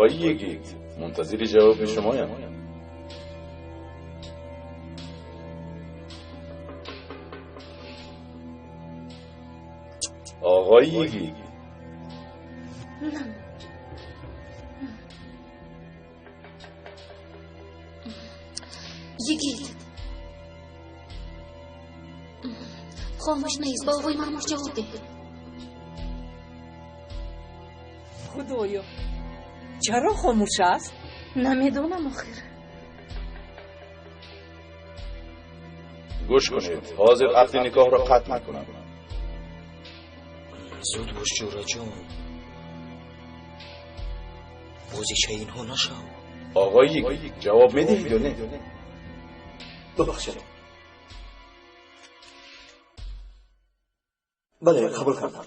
آقای یگید، منتظر جواب شمایم. آقای یگید. یگید، خاموش نیست. با آقای مرموش جواب ده. خدایا، چرا خاموش است؟ نمیدونم آخر. گوش کنید، حاضر عقد نکاح را قطع میکنم. زود باش جورا جان، بازیچه اینها نشم. آقای جواب میدهید یا نه؟ ببخشید. بله، قبول کردم.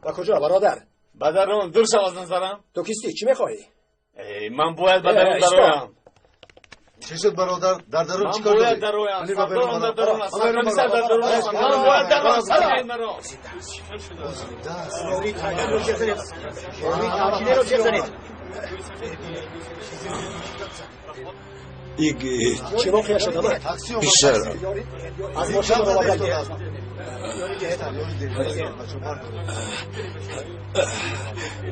و کجا برادر؟ به درون دور شو از نظرم. تو کیستی؟ چی میخواهی؟ من باید به درون درویم. چی شد برادر؟ در درون چیکار داری؟ من باید درویم. سردارم در درون است. کمیسر در درون است. من باید درون است. مرا. یگید، چی واقعه شد آمد؟ پسرم از ماشین برآورد.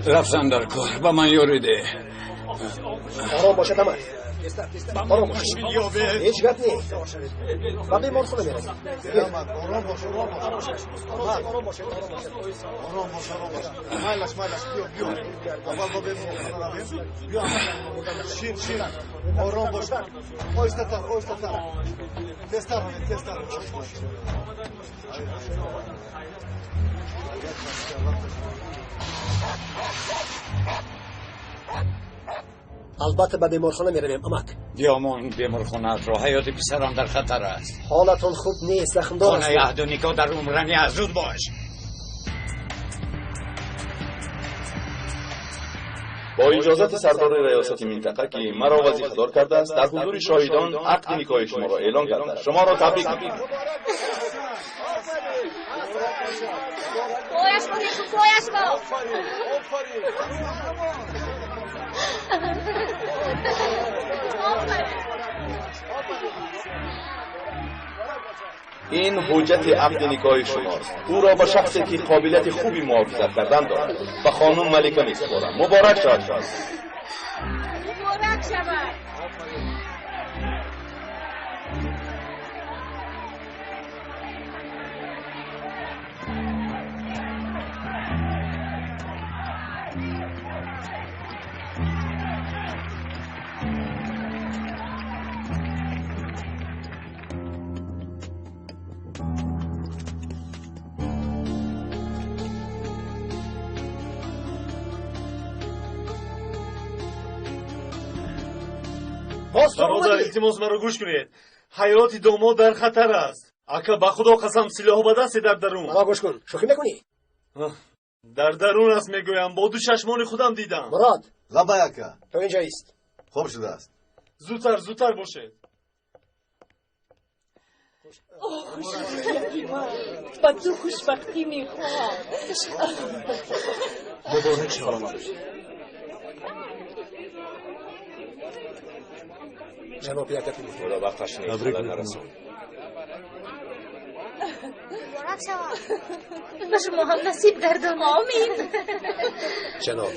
رفتم در کار، با من یاری ده. آرام باشد آمد، آرام باش. هیچ گپ نیست. به بیمارخانه میرسیم. آرام باش، آرام باش، آرام باش، آرام باش، آرام باش. مایلش، مایلش، بیا، بیا. اول با بیمارخانه رویم. بیا، شین، شین. آرام باش. آهسته تر، آهسته تر. تستر، تستر. البته به بیمارخانه میرویم امک. بیامان بیمارخانه را، حیات پسرم در خطر است. حالتون خوب نیست، زخمدار است. خانه عهد و نکاح در عمرانی از زود باش. با اجازت سردار ریاست منطقه که مرا وظیفه‌دار کرده است، در حضور شاهدان عقد نکاح شما را اعلان کرده. شما را تبریک می‌گویم. پایش با، پایش با. این حجت عقد نکاح شماست. او را با شخصی که قابلیت خوبی محافظت کردن دارد و خانم ملکه میسپارم. مبارک شود. مبارک شود. برادر، التماس مرا گوش کنید. حیات داماد در خطر است. اکا به خدا قسم، سلاح به دست در درون. مرا گوش کن، شوخی میکنی؟ در درون است میگویم، با دو چشمان خودم دیدم. مراد. لبای اکا. تو اینجا ایست. خوب شده است. زودتر، زودتر باشید. اوه خوشبختی من، با تو خوشبختی میخواهم. مبارک شود. جناب یک دفعه خدا وقتش نیست. خبر نرسون. مبارک شود. به شما هم نصیب گردان. آمین. جناب،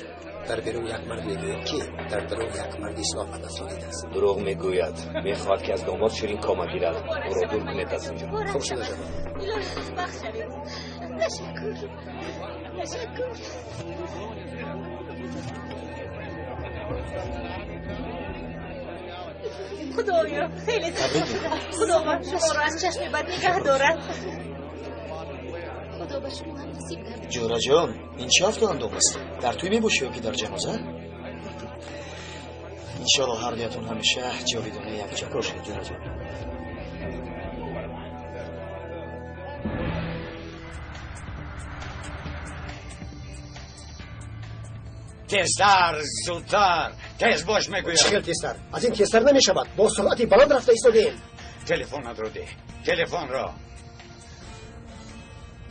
در بیرون یک مرد میگوید که در درون یک مرد سلاح به دست دیده است. دروغ میگوید. میخواهد که از داماد شیرین کامه گیرد. او را دور کنید از اینجا. خوب شده جناب. الهی خوشبخت شوید. تشکر، تشکر. خدایا خیلی سپاس. خداوند شما را از چشم بد نگه دارد. خدا به شما هم نصیب گرداند. جورا جان، این چه هفت اندام است؟ در توی میباشی یا که در جنازه؟ Иншоалло ҳар дуятон ҳамеша ҷовидона якҷо бошед, ҷураҷон. Тезтар, зудтар, тез бош мегӯям. Чӣ хел тезтар? Аз ин тезтар намешавад. Бо суръати баланд рафта истодаем. Телефонатро деҳ. Телефонро.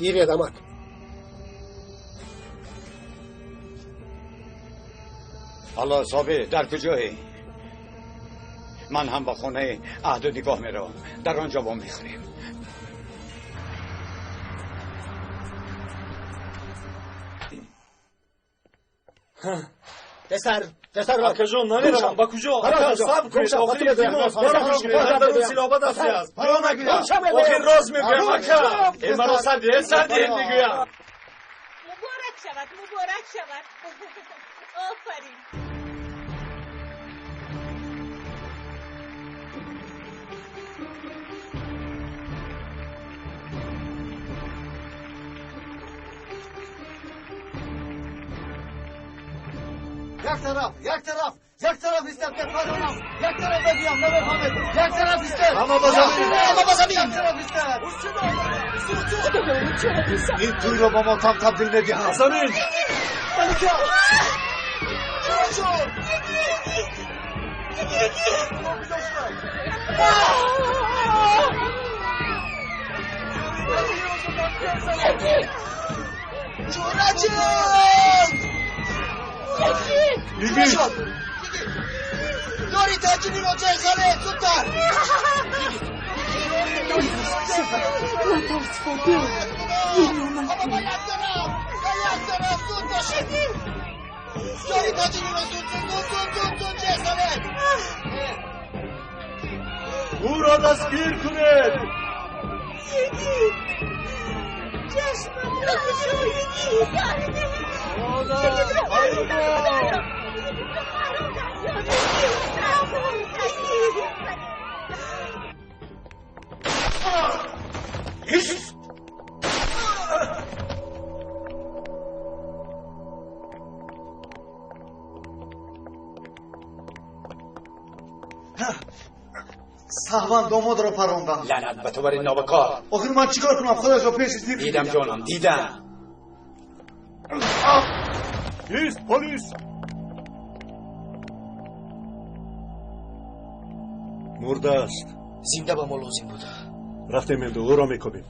Гиред, амак. Алло, Собир, дар куҷоӣ? Ман ҳам ба хонаи аҳду нигоҳ меравам. Дар он ҷо бо мехӯрем. Тезтар, тезтар. Акаҷон, намеравам. Ба куҷо? Ака, сабр кунед. Охир илтимос. Маро гӯш кунед. Дар дарун силоҳ ба дасти аст. Маро нагӯям. Охир рост мегӯям, ака. Э, маро сар диҳ, сар диҳ мегӯям. Муборак шавад, муборак шавад. Офарин. Як тараф, як тараф, як тараф истед, паронам, як тараф бигӯям, намефаҳмед, як тараф истед. Ҳама ба замин, ҳама ба замин. Як тараф истед. Ин тӯйро ба мотам табдил медиҳам. Замин. Малика! Ҷураҷон! Ҷураҷон! Биби! Ёри таҷилиро чайхале, зудтар! Натарс, Фотима, гирё накун. Ҳама ба як тараф, ба як тараф, зуд бошед! Ёри таҷилиро зуд, зуд, зуд, зуд, зуд, зуд, чайхале! Ӯро дастгир кунед! Йигит! Чашматро кушо, йигит! Саҳван домодро парондам. Лаънат ба ту бар ин нобакор. Охир ман чӣ кор кунам? Худашро пеши зир дидам, ҷонам, дидам. Ист, полис! Мурда аст. Зинда ба мо лозим буд. Рафтем энду, ӯро мекобем.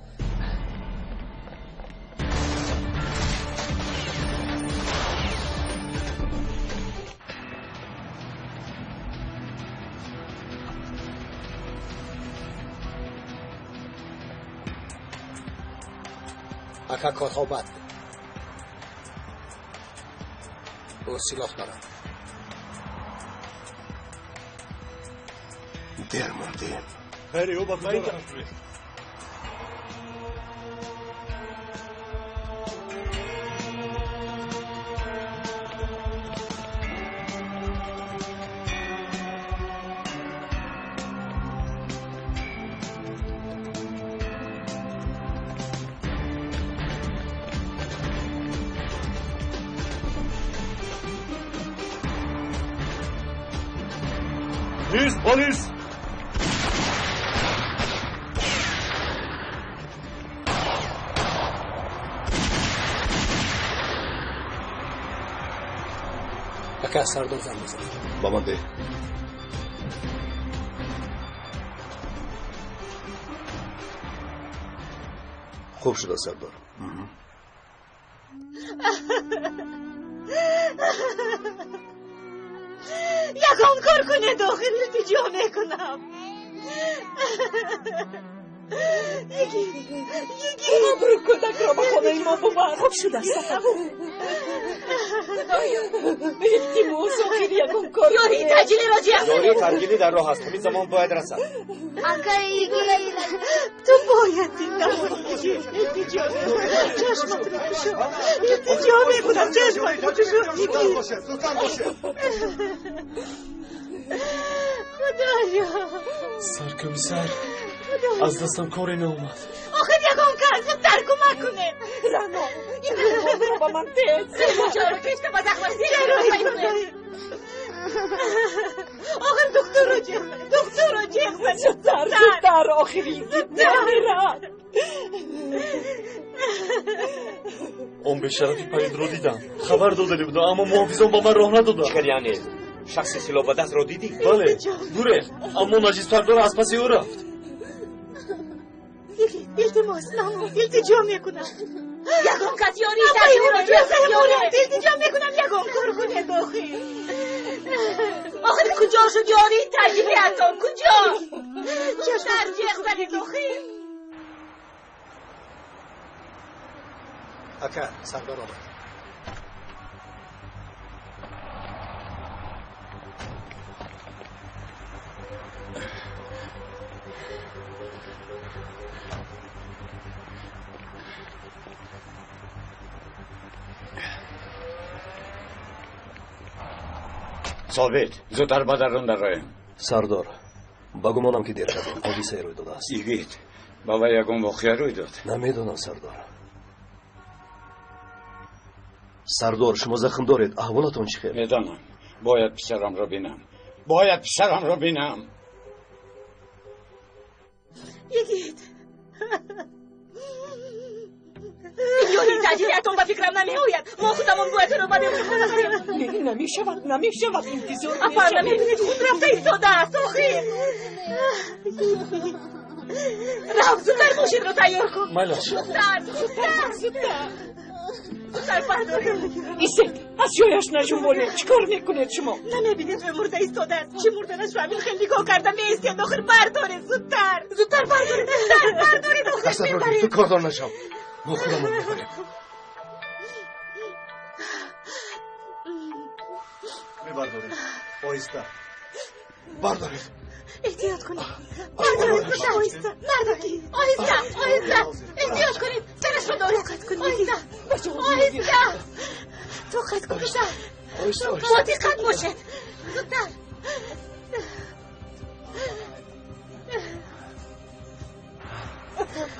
Ака, корҳо бад. Ӯ силоҳ дорад. Дер мондем. Хайри, ӯ ба куҷо рафт? Ист, полис! Ака, сардор занг мезанад. Ба ман деҳ. Хуб шуда, сардор. Ягон кор кунед, охир илтиҷо мекунам. Йигит, йигит! Мабрук, кӯдакро ба хонаи мо бубар. Хуб шудааст, сафар. Худоё, илтимос, охир ягон кор Ёрии таҷилиро ҷамъ Ёрии таҷилӣ дар роҳ аст. Ҳамин замон бояд расад. Акаи йигит, ту бояд зинда монӣ. Илтиҷо мекунам, чашматро кушо. Илтиҷо мекунам, чашматро кушо, Зудтар йигит. бошед, зудтар бошед. Худоё! Саркомиссар, аз дастам коре наомад. Охир ягон кас зудтар кӯмак кунед. Рано, ин ҳайвонро ба ман тез. Чаро пешта ба захмаш зер кунед? Охир духтурро ҷеғ занед, духтурро ҷеғ занед. Зудтар, зудтар, охир йигит намирад. Он бешарафи палидро дидам. Хабар додани будам, аммо муҳофизон ба ман роҳ надоданд. Чӣ яъне? Шахси силоҳ ба дастро дидӣ? Бале, гурехт, аммо наҷиспардор аз паси ӯ рафт. Йигит, илтимос, намуд, илтиҷо мекунам. Ягон кас ёрии таҷибро ҷеғ занед. Илтиҷо мекунам, ягон кор кунед, охир. Охир куҷо шуд ёрии таҷибиятон? Куҷо? Зудтар ҷеғ занед, охир. Ака, сардор омад. Собит, зудтар ба дарун дароем. Сардор, ба гумонам ки дер кардем, ҳодисае рӯй додааст. Йигит, ба вай ягон воқеа рӯй дод? Намедонам, сардор. Сардор, шумо захм доред, аҳволатон чӣ хел? Медонам, бояд писарамро бинам. Бояд писарамро бинам. Йигит. Ёрии таҷибиятон ба фикрам намеояд. Мо худамон бояд ӯро ба беморхона барем. Не, намешавад, намешавад, интизор мешавем. Апа, намебинед, худ рафта истодааст, охир. Рафт, зудтар мошинро тайёр кун. Майлаш. Зудтар, зудтар, зудтар. Зудтар бардоред. Исет, аз ҷояш наҷунбонед. Чӣ кор мекунед шумо? Намебинед, вай мурда истодааст. Чӣ мурданашро ҳамин хел нигоҳ карда меистед. Охир бардоред, зудтар. Зудтар бардоред, зудтар бардоред, охир мебаред. Ту кордор нашав. Мо худамон мебарем. Мебардоред. Оҳиста. Бардоред. Эҳтиёт кунед. Бардоред, оҳиста. Бардоред. Оҳиста, оҳиста. Эҳтиёт кунед. Сарашро доред. Оҳиста. Оҳиста. Тоқат кунед. Оҳиста, оҳиста. Бо диққат бошед. Зудтар.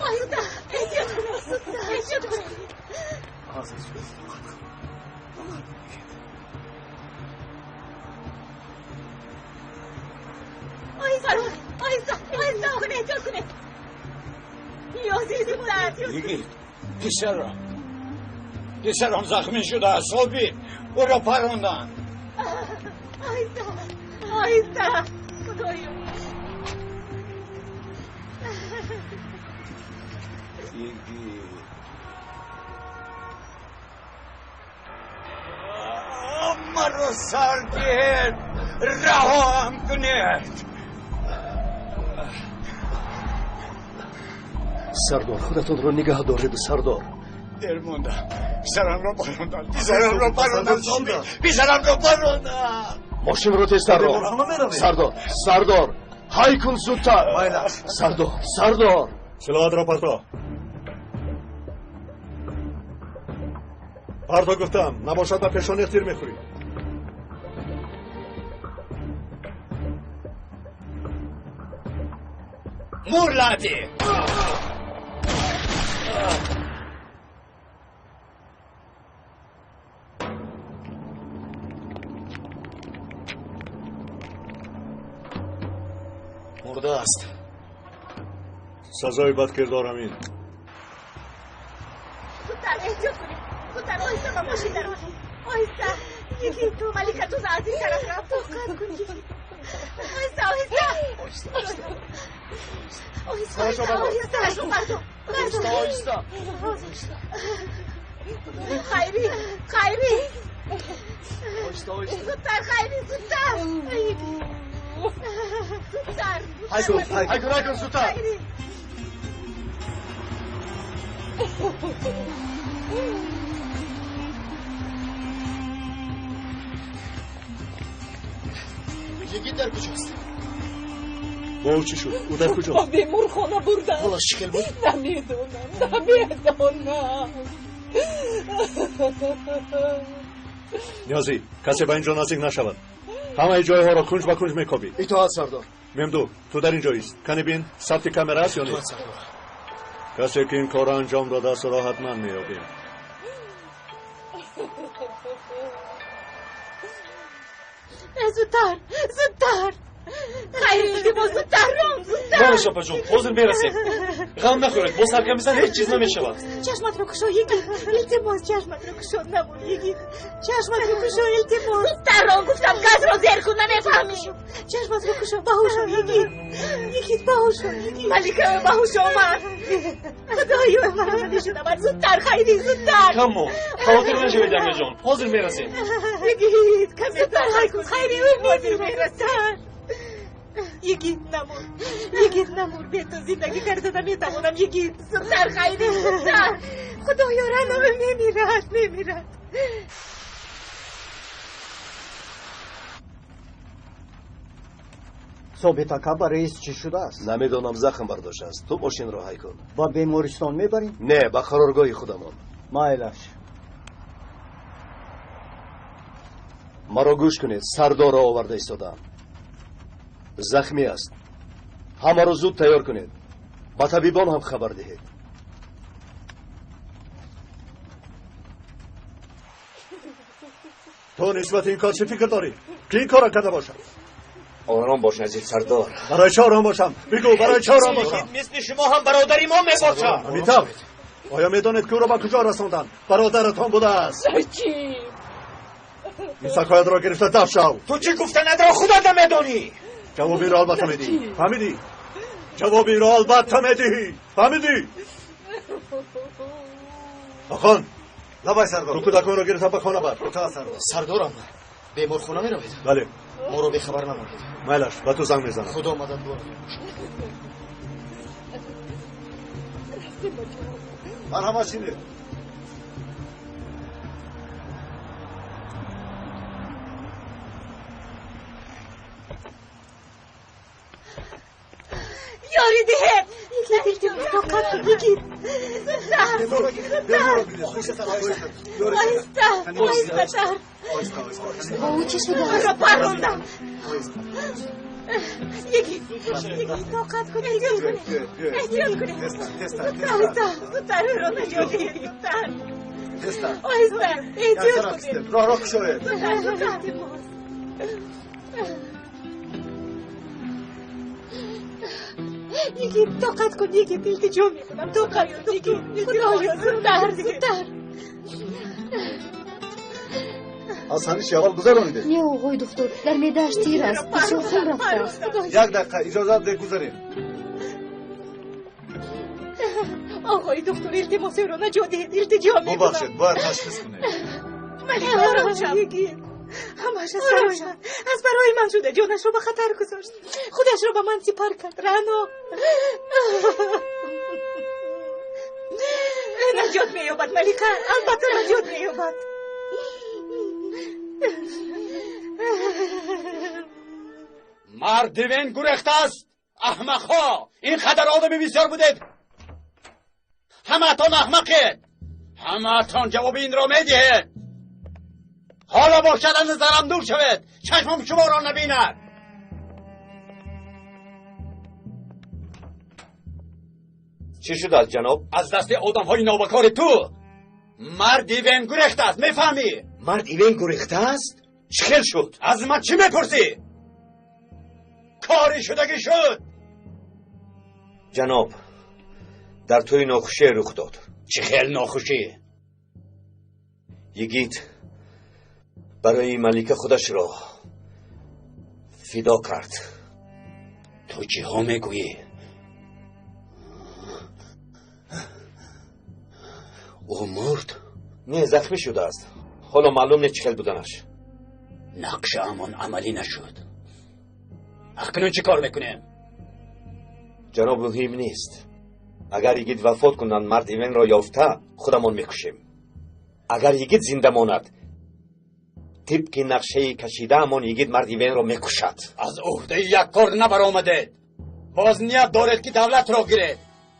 Оҳиста. Эҳтиёт кунед. Эҳтиёт кунед. Оҳиста, оҳиста, оҳиста, охир эҳтиёт кунед. Ниёзи зудтар. Йигит, писарам. Писарам захмӣ шудааст, Собит. Ӯро паронданд. Оҳиста, оҳиста. Худоё. Йигит. Маро сар диҳед, раҳоам кунед. Сардор, худатонро нигаҳ доред, сардор. Дер мондам. Писарамро паронданд. Писарамро паронданд, Собит. Писарамро паронданд. Мошинро тезтар рон. Сардор, сардор, ҳай кун зудтар. Сардор, сардор. Силоҳатро парто. Парто гуфтам, набошад ба пешони тир мехӯрӣ. Мур лаънатӣ! Мурда аст. Сазои бадкирдорам ин. Зудтар эҳтиёт кунед. Зудтар оҳиста ба мошин дароед. Оҳиста. Йигит, Малика туза аз ин тараф рафт. Тоқат кун, йигит. Оҳиста, оҳиста. Оҳиста. Оҳиста, оҳиста. Бардор. Оҳиста, оҳиста. Хайри, Хайри. Оҳиста, оҳиста. Зудтар, Хайри, зудтар. Зудтар. Ҳай кун, ҳай кун, ҳай кун, зудтар. Йигит дар куҷост? Бо ӯ чӣ шуд? Ӯ дар куҷост? Ба беморхона бурданд. Ҳолаш чӣ хел буд? Намедонам, намедонам. Ниёзӣ, касе ба ин ҷо наздик нашавад. Ҳамаи ҷойҳоро кунҷ ба кунҷ мекобӣ. Итоат, сардор. Мемду, ту дар ин ҷо ист. Кани бин, сабти камера аст ё нест? Касе ки ин корро анҷом додааст, ӯро ҳатман меёбем. Зудтар, зудтар. Хайр, илтимос, зудтар рон, зудтар. Манаш, апаҷон, ҳозир мерасем. Ғам нахӯред, бо саркамизан ҳеҷ чиз намешавад. Чашматро кушо, Йигит. Илтимос, чашматро кушо, намур, Йигит. Чашматро кушо, илтимос. Зудтар рон, гуфтам, газро зер кун, намефаҳмӣ. Чашматро кушо, ба ҳуш о, Йигит. Йигит, ба ҳуш о, Йигит. Малика, ба ҳуш омад. Худоё, маро намешунавад. Зудтар, Хайри, зудтар. Каммо, хавотир нашавед, янгаҷон, ҳозир мерасем. Йигит, каме тоқат кун, Хайри, ҳозир мерасад. Йигит, намур. Йигит, намур. Бе ту зиндагӣ карда наметавонам, Йигит. Зудтар, Хайри, зудтар. Худоё, Рано мемирад, мемирад. Собит ака, ба раис чӣ шудааст? Намедонам, захм бардоштааст. Ту мошинро ҳай кун. Ба бемористон мебарем? Не, ба қароргоҳи худамон. Майлаш. Маро гӯш кунед, сардорро оварда истодаам. Захмӣ аст. Ҳамаро зуд тайёр кунед. Ба табибон ҳам хабар диҳед. Ту нисбати ин кор чӣ фикр дорӣ? Ки ин корро карда бошад? Ором бош, азиз сардор. Барои чӣ ором бошам? Бигӯ, барои чӣ ором бошам? Мисли шумо ҳам бародари мо мебошад. Ҳамин оё медонед, ки ӯро ба куҷо расонданд? Бародаратон будааст. Чӣ? Ин сакоятро гирифта дафт шав. Ту чӣ гуфтанатро худат намедонӣ. Ҷавоби инро албатта медиҳӣ. Фаҳмидӣ? Ҷавоби инро албатта медиҳӣ. Фаҳмидӣ? Охон. Лабай, сардор. Ту кӯдаконро гирифта ба хона бар. Сардорам, беморхона меравед? Бале. Моро бехабар намонед. Майлаш, ба ту занг мезанам. Худо мададгор. Марҳамат, шинед. Ёрӣ диҳед. Йигит, илтимос, тоқат кун, Йигит. Зудтар, зудтар. Оҳиста, оҳистатар. Бо ӯ чӣ шудааст? Ӯро парондам. Йигит, Йигит, тоқат кун, эҳтиёт кунед. Эҳтиёт кунед. Оҳиста, зудтар ӯро наҷот диҳед, зудтар. Оҳиста, эҳтиёт кунед. Роҳро кушоед. Зудтар, зудтар. Йигит, тоқат кун, Йигит, илтиҷо мекунам, тоқат кун, Йигит. Худоё, зудтар, зудтар. Аз ҳамиши аввал гузаронидед? Не, оғои духтур, дар меъдааш тир аст, бисёр хун рафтааст. Як дақиқа иҷозат деҳ, гузарем. Оғои духтур, илтимос, ӯро наҷот диҳед, илтиҷо мекунам. Бубахшед, бояд ташхис кунем. Малика, ором шав. Йигит, ҳамааш аз барои ман, аз барои ман шуда, ҷонашро ба хатар гузошт. Худашро ба ман сипар кард, Рано. Наҷот меёбад, Малика, албатта наҷот меёбад. Мард Ивен гурехтааст. Аҳмақҳо, ин қадар одами бисёр будед. Ҳамаатон аҳмақед. Ҳамаатон ҷавоби инро медиҳед. Ҳоло бошад, аз назарам дур шавед. Чашмам шуморо набинад. Чӣ шудааст, ҷаноб? Аз дасти одамҳои нобакори ту мард Ивен гурехтааст, мефаҳмӣ? Мард Ивен гурехтааст? Чӣ хел шуд? Аз ман чӣ мепурсӣ? Кори шудагӣ шуд. Ҷаноб, дар тӯи нохушие рух дод. Чӣ хел нохушӣ? Йигит барои малика худашро фидо кард. Ту чиҳо мегӯӣ? Ӯ мурд? Не, захмӣ шудааст. Ҳоло маълум нест чӣ хел буданаш. Нақшаамон амалӣ нашуд. Акнун чӣ кор мекунем? Ҷаноб, муҳим нест. Агар йигит вафот кунанд, мард Ивенро ёфта худамон мекушем. Агар йигит зинда монад, тибқи нақшаи кашидаамон йигит мард Ивенро мекушад. Аз уҳдаи як кор набаромадед. Боз ният доред, ки давлатро гиред.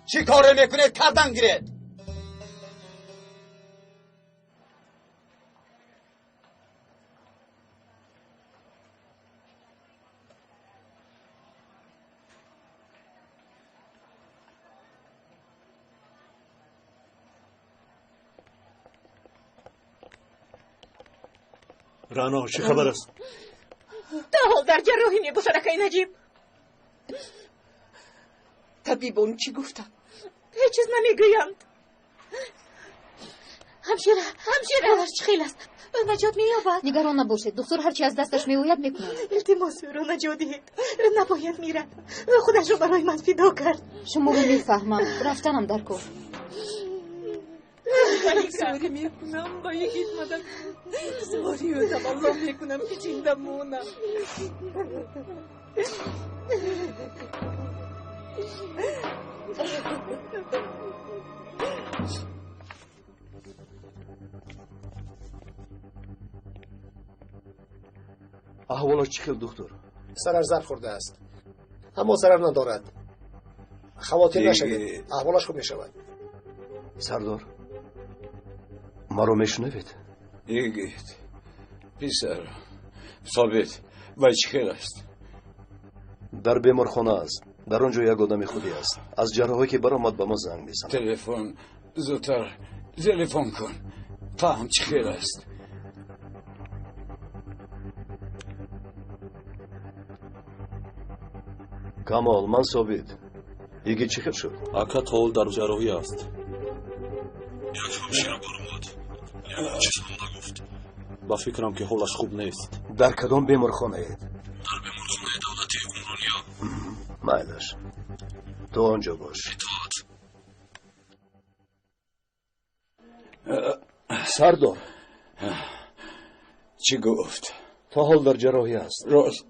Чӣ коре мекунед, кардан гиред. Рано, чӣ хабар аст? ҳол дар ҷарроҳӣ мебошад, акай Наҷиб. Табибон чӣ гуфтанд? Ҳеҷ чиз намегӯянд. Ҳамшира, ҳамшира, ҳолаш чӣ хел аст? Ӯ наҷот меёбад. Нигарон набошед, духтур ҳарчи аз дасташ меояд мекунад. Илтимос, ӯро наҷот диҳед. Ӯ набояд мирад. Ӯ худашро барои ман фидо кард. Шуморо мефаҳмам. Рафтанам дар кор. Зорӣ мекунам ба йигит мадад. Зорию тавалло мекунам ки зинда монам. Аҳволаш чӣ хел, духтур? Сараш зарб хӯрдааст, аммо зарар надорад. Хавотир нашавед, аҳволаш хуб мешавад. Сардор, маро мешунавед? Йигит, писар, Собит, вай чӣ хел аст? Дар беморхона аст. Дар он ҷо як одами худӣ аст. Аз ҷарроҳӣ ки баромад ба мо занг мезанад. Телефон, зудтар телефон кун, фаҳм чӣ хел аст. Камол, ман Собит. Йигит чӣ хел шуд? Ака то ҳол дар ҷарроҳӣ аст. Як ҳамшира баромад, ягон чиз ҳам нагуфт. Ба фикрам ки ҳолаш хуб нест. Дар кадом беморхонаед? Дар беморхонаи давлатии Умрония. Майлаш, ту он ҷо бош. Итоат. Сардор, чӣ гуфт? То ҳол дар ҷарроҳӣ аст. Рост.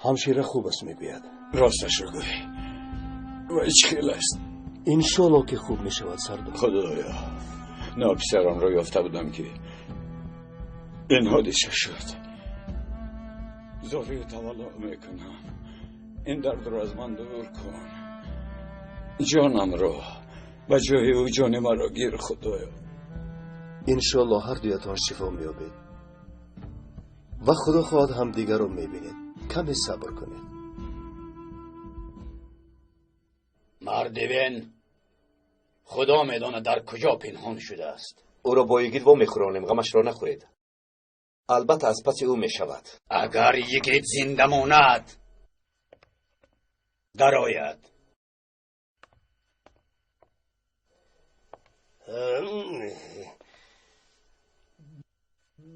Ҳамшира хуб аст мегӯяд. Росташро гӯй, вай чӣ хел аст? Иншоалло ки хуб мешавад, сардор. Худоё, нописарамро ёфта будам ки ин ҳодиса шуд. Зорию тавалло мекунам, ин дардро аз ман дур кун. Ҷонамро ба ҷои ӯ ҷони маро гир, худоё. Иншоалло ҳар дуятон шифо меёбед ва худо хоҳад ҳамдигарро мебинед. Каме сабр кунед. Мардивен худо медонад дар куҷо пинҳон шудааст. Ӯро бо йигит вомехӯронем, ғамашро нахӯред. Албатта аз паси ӯ мешавад. Агар йигит зинда монад, дарояд.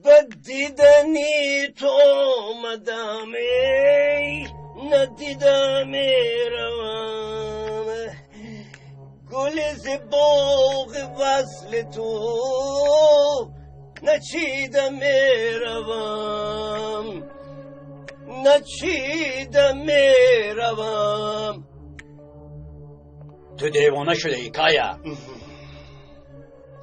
Ба дидани ту омадам, эй, надида меравам. Гули зи боғи васли ту начида меравам, начида меравам. Ту девона шудаӣ, Кая.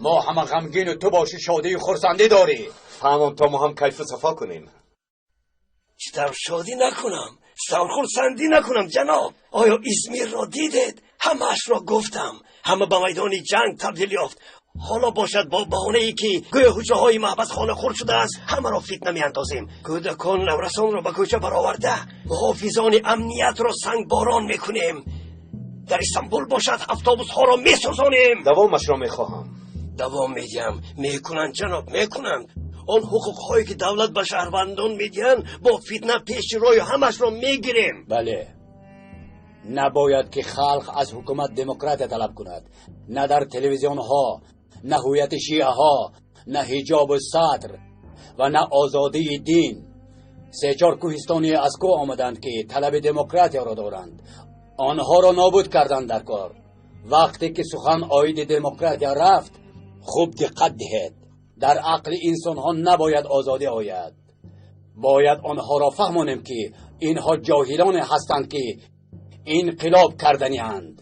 Мо ҳама ғамгину ту боши шодию хурсандӣ дорӣ. Фаҳмам, то мо ҳам кайфу сафо кунем. Чӣ тавр шодӣ накунам, чӣ тавр хурсандӣ накунам, ҷаноб? Оё Измирро дидед? Ҳамаашро гуфтам. Ҳама ба майдони ҷанг табдил ёфт. Ҳоло бошад бо баҳонае ки гӯё ҳуҷраҳои маҳбасхона хурд шудааст, ҳамаро фитна меандозем. Кӯдакон наврасонро ба кӯча бароварда, муҳофизони амниятро сангборон мекунем. Дар Истанбул бошад автобусҳоро месӯзонем. Давомашро мехоҳам. Давом медиҳам. Мекунанд, ҷаноб, мекунанд. Он ҳуқуқҳое ки давлат ба шаҳрвандон медиҳанд, бо фитна пеши роҳи ҳамашро мегирем. Бале, набояд ки халқ аз ҳукумат демократия талаб кунад. На дар телевизионҳо, на ҳуввияти шиаҳо, на ҳиҷобу сатр ва на озодии дин. Се-чор кӯҳистонӣ аз кӯҳ омаданд ки талаби демократияро доранд. Онҳоро нобуд карданд дар кор. Вақте ки сухан оиди демократия рафт, хуб диққат диҳед. Дар ақли инсонҳо набояд озодӣ ояд. Бояд онҳоро фаҳмонем ки инҳо ҷоҳилоне ҳастанд ки инқилоб карданианд.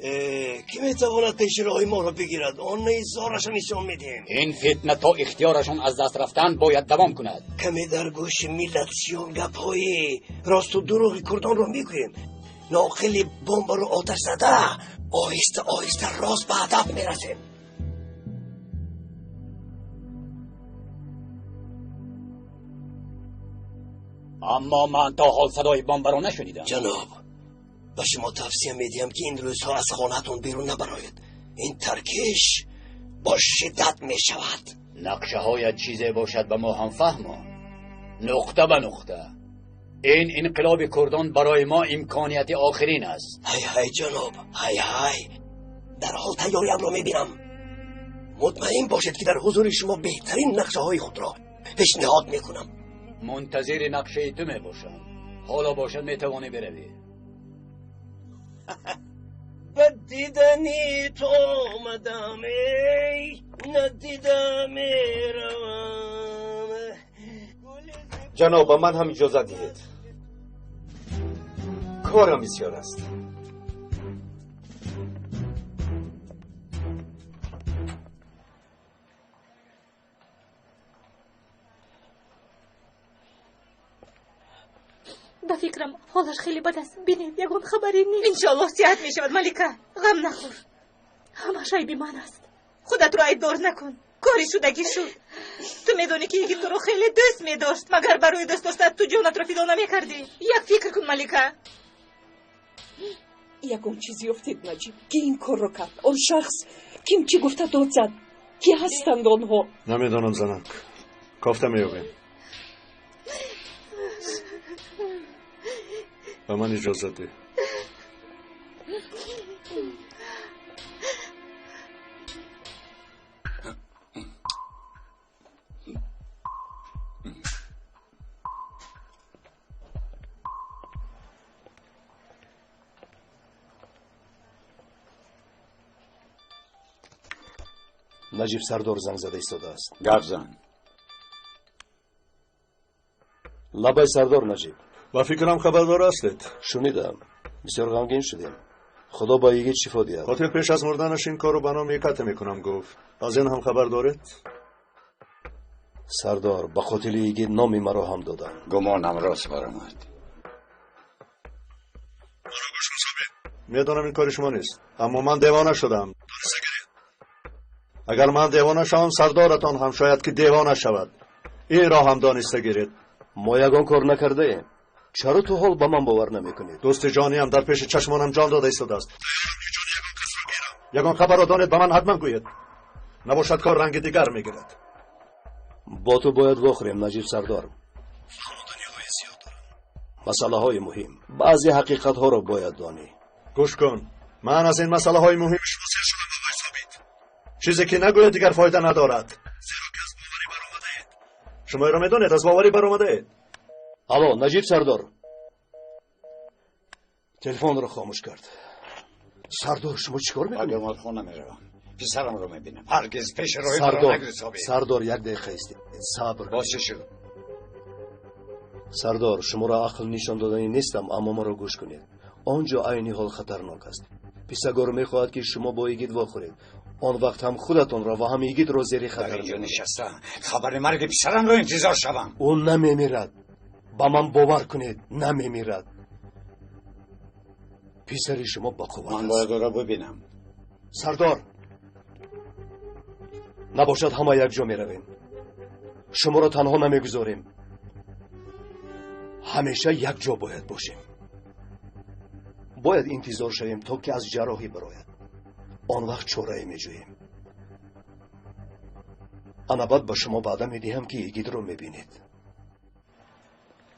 Кӣ метавонад пеши роҳи моро бигирад? Он зорашо нишон медиҳем. Ин фитна то ихтиёрашон аз даст рафтан бояд давом кунад. Каме дар гӯши миллатчиён гапҳои росту дурӯғи курдонро мегӯем. Ноқили бомбаро оташ зада, оҳиста оҳиста рост ба ҳадаф мерасем. Аммо ман то ҳол садои бомбаро нашунидам. Ҷаноб, ба шумо тавсия медиҳам ки ин рӯзҳо аз хонаатон берун набароед. Ин таркиш бо шиддат мешавад. Нақшаҳоят чизе бошад ба мо ҳам фаҳмон. Нуқта ба нуқта. Ин инқилоби курдон барои мо имконияти охирин аст. Ҳай ҳай ҷаноб, ҳай ҳай. Дар ҳол тайёриамро мебинам. Мутмаин бошед, ки дар ҳузури шумо беҳтарин нақшаҳои худро пешниҳод мекунам. Мунтазири нақшаи ту мебошам. Ҳоло бошад метавонӣ биравӣ. Ба дидани ту омадам, эй надида меравам. Ҷаноб, ба ман ҳам иҷозат диҳед. Корам бисёр аст. Ба фикрам ҳолаш хеле бад аст. Бинед, ягон хабаре нест. Иншоаллоҳ сиҳат мешавад, Малика. Ғам нахӯр. Ҳамаш айби ман аст. Худатро айбдор накун. Кори шудагӣ шуд. Ту медонӣ, ки йигит туро хеле дӯст медошт. Магар барои дӯст доштат ту ҷонатро фидо намекардӣ? Як фикр кун, Малика. Ягон чиз ёфтед, Наҷиб, ки ин корро кард? Он шахс ким чӣ гуфта дод зад? Кӣ ҳастанд онҳо? Намедонам, занак. Кофта меёбем. Ба ман иҷозат деҳ. Наҷиб Сардор занг зада истодааст. Гап зан. Лабай, Сардор Наҷиб. Ба фикрам хабардор ҳастед. Шунидам. Бисёр ғамгин шудем. Худо ба йигит шифо диҳад. Қотил пеш аз мурданаш ин корро ба номи Икате мекунам гуфт. Аз ин ҳам хабар доред? Сардор, ба қотили йигит номи маро ҳам доданд. Гумонам рост баромад. Маро гӯш кун, Собит. Медонам ин кори шумо нест, аммо ман девона шудам. Агар ман девона шавам, сардоратон ҳам шояд ки девона шавад. Инро ҳам дониста гиред. Мо ягон кор накардаем. Чаро ту ҳол ба ман бовар намекунед? Дӯсти ҷониам дар пеши чашмонам ҷон дода истодааст. Тайёрам ки ҷони ягон касро гирам. Ягон хабарро донед, ба ман ҳатман гӯед. Набошад, кор ранги дигар мегирад. Бо ту бояд вохӯрем, Наҷиб Сардор. Фаҳмонданиҳои зиёд дорам. Масъалаҳои муҳим. Баъзе ҳақиқатҳоро бояд донӣ. Гӯш кун. Ман аз ин масъалаҳои муҳими шумо сер шудам, бобои Собит. Чизе ки нагӯед дигар фоида надорад. Зеро ки аз боварӣ баромадаед. Шумо инро медонед, аз боварӣ баромадаед. Алло, Наҷиб Сардор. Телефонро хомӯш кард. Сардор, шумо чӣ кор мекунед? Ба беморхона меравам. Писарамро мебинам. Ҳаргиз пеши роҳи маро нагиред, Собит. Сардор, як дақиқа истед. Сабр. Боз чӣ шуд? Сардор, шуморо ақл нишон доданӣ нестам, аммо маро гӯш кунед. Он ҷо айни ҳол хатарнок аст. Писагор мехоҳад, ки шумо бо йигит вохӯред. Он вақт ҳам худатонро ва ҳам йигитро зери хатар Дар инҷо нишаста хабари марги писарамро интизор шавам. Ӯ намемирад. Ба ман бовар кунед, намемирад. Писари шумо ба қувват Ман аст. бояд ӯро бибинам. Сардор, набошад ҳама якҷо меравем. Шуморо танҳо намегузорем. Ҳамеша якҷо бояд бошем. Бояд интизор шавем, то ки аз ҷарроҳӣ барояд. Он вақт чорае меҷӯем. Ана баъд ба шумо ваъда медиҳам, ки йигитро мебинед.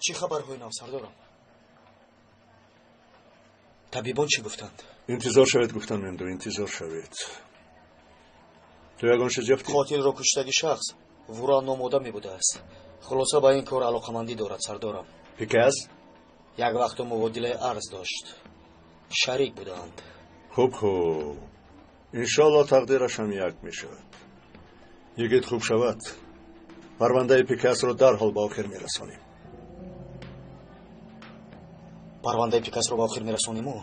Чӣ хабарҳои нав, сардорам? Табибон чӣ гуфтанд? Интизор шавед, гуфтам, Мемду, интизор шавед. Ту ягон чиз ёфтӣ? Қотилро куштаги шахс Вурал ном одаме будааст. Хулоса, ба ин кор алоқамандӣ дорад, сардорам. Пикас? Як вақту мубодилаи арз дошт. Шарик буданд. Хуб, хуб. Иншоалло тақдираш ҳам як мешавад. Йигит хуб шавад. Парвандаи Пикасро дарҳол ба охир мерасонем. Парвандаи Пикасро ба охир мерасониму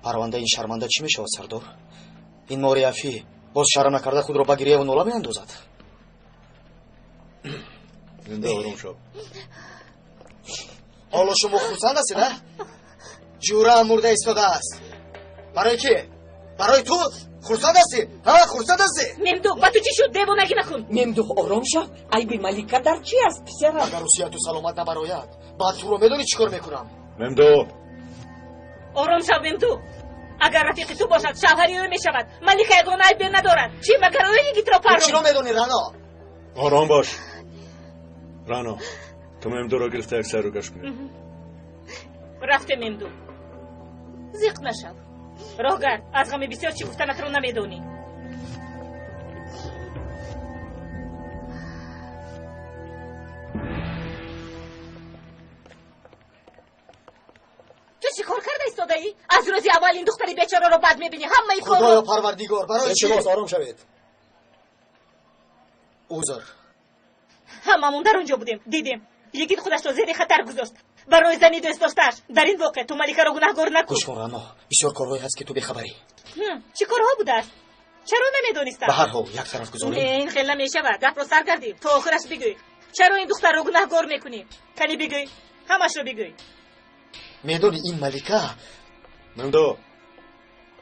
парвандаи ин шарманда чӣ мешавад, сардор? Ин мориафӣ боз шарм накарда худро ба гирьяву нола меандозад. Зинда ором шав. Ҳоло шумо хурсанд ҳастед, а? Ҷӯраам мурда истодааст. Барои кӣ? Барои ту? Хурсанд ҳастӣ? Ҳа, хурсанд ҳастӣ? Мемдух, ба ту чӣ шуд? Девонагӣ накун. Мемдух, ором шав. Айби Малика дар чӣ аст, писарам? Агар русияту саломат набарояд, баъд туро медонӣ чӣ кор мекунам? Мемду! Ором шав, Мемду. Агар рафиқи ту бошад, шавҳари ӯ мешавад. Малика ягон айбе надорад. Чӣ, магар ӯ йигитро Ту парронд? чиро медонӣ, Рано? Ором бош. Рано, Ту Мемдуро гирифта як сайру гашт кунед. Рафтем, Мемду. Зиқ нашав. Роҳгард, аз ғами бисёр чӣ гуфтанатро намедонӣ. Ту чӣ кор карда истодаӣ? Аз рӯзи аввал ин духтари бечораро бад мебинӣ. Ҳамаи корро. Худоё парвардигор, барои чӣ? Илтимос, ором шавед. Узр. Ҳамамон дар он ҷо будем, дидем. Йигит худашро зери хатар гузошт. Барои зани дӯстдоштааш. Дар ин воқеа ту Маликаро гунаҳгор накун. Гӯш кун, Рано, бисёр корҳое ҳаст, ки ту бехабарӣ. Чӣ корҳо будааст? Чаро намедонистам? Ба ҳар ҳол як тараф гузорем. Не, ин хел намешавад. Гапро сар кардӣ, то охираш бигӯй. Чаро ин духтарро гунаҳгор мекунӣ? Кани бигӯй, ҳамашро бигӯй. Медонӣ, ин Малика. Мемду.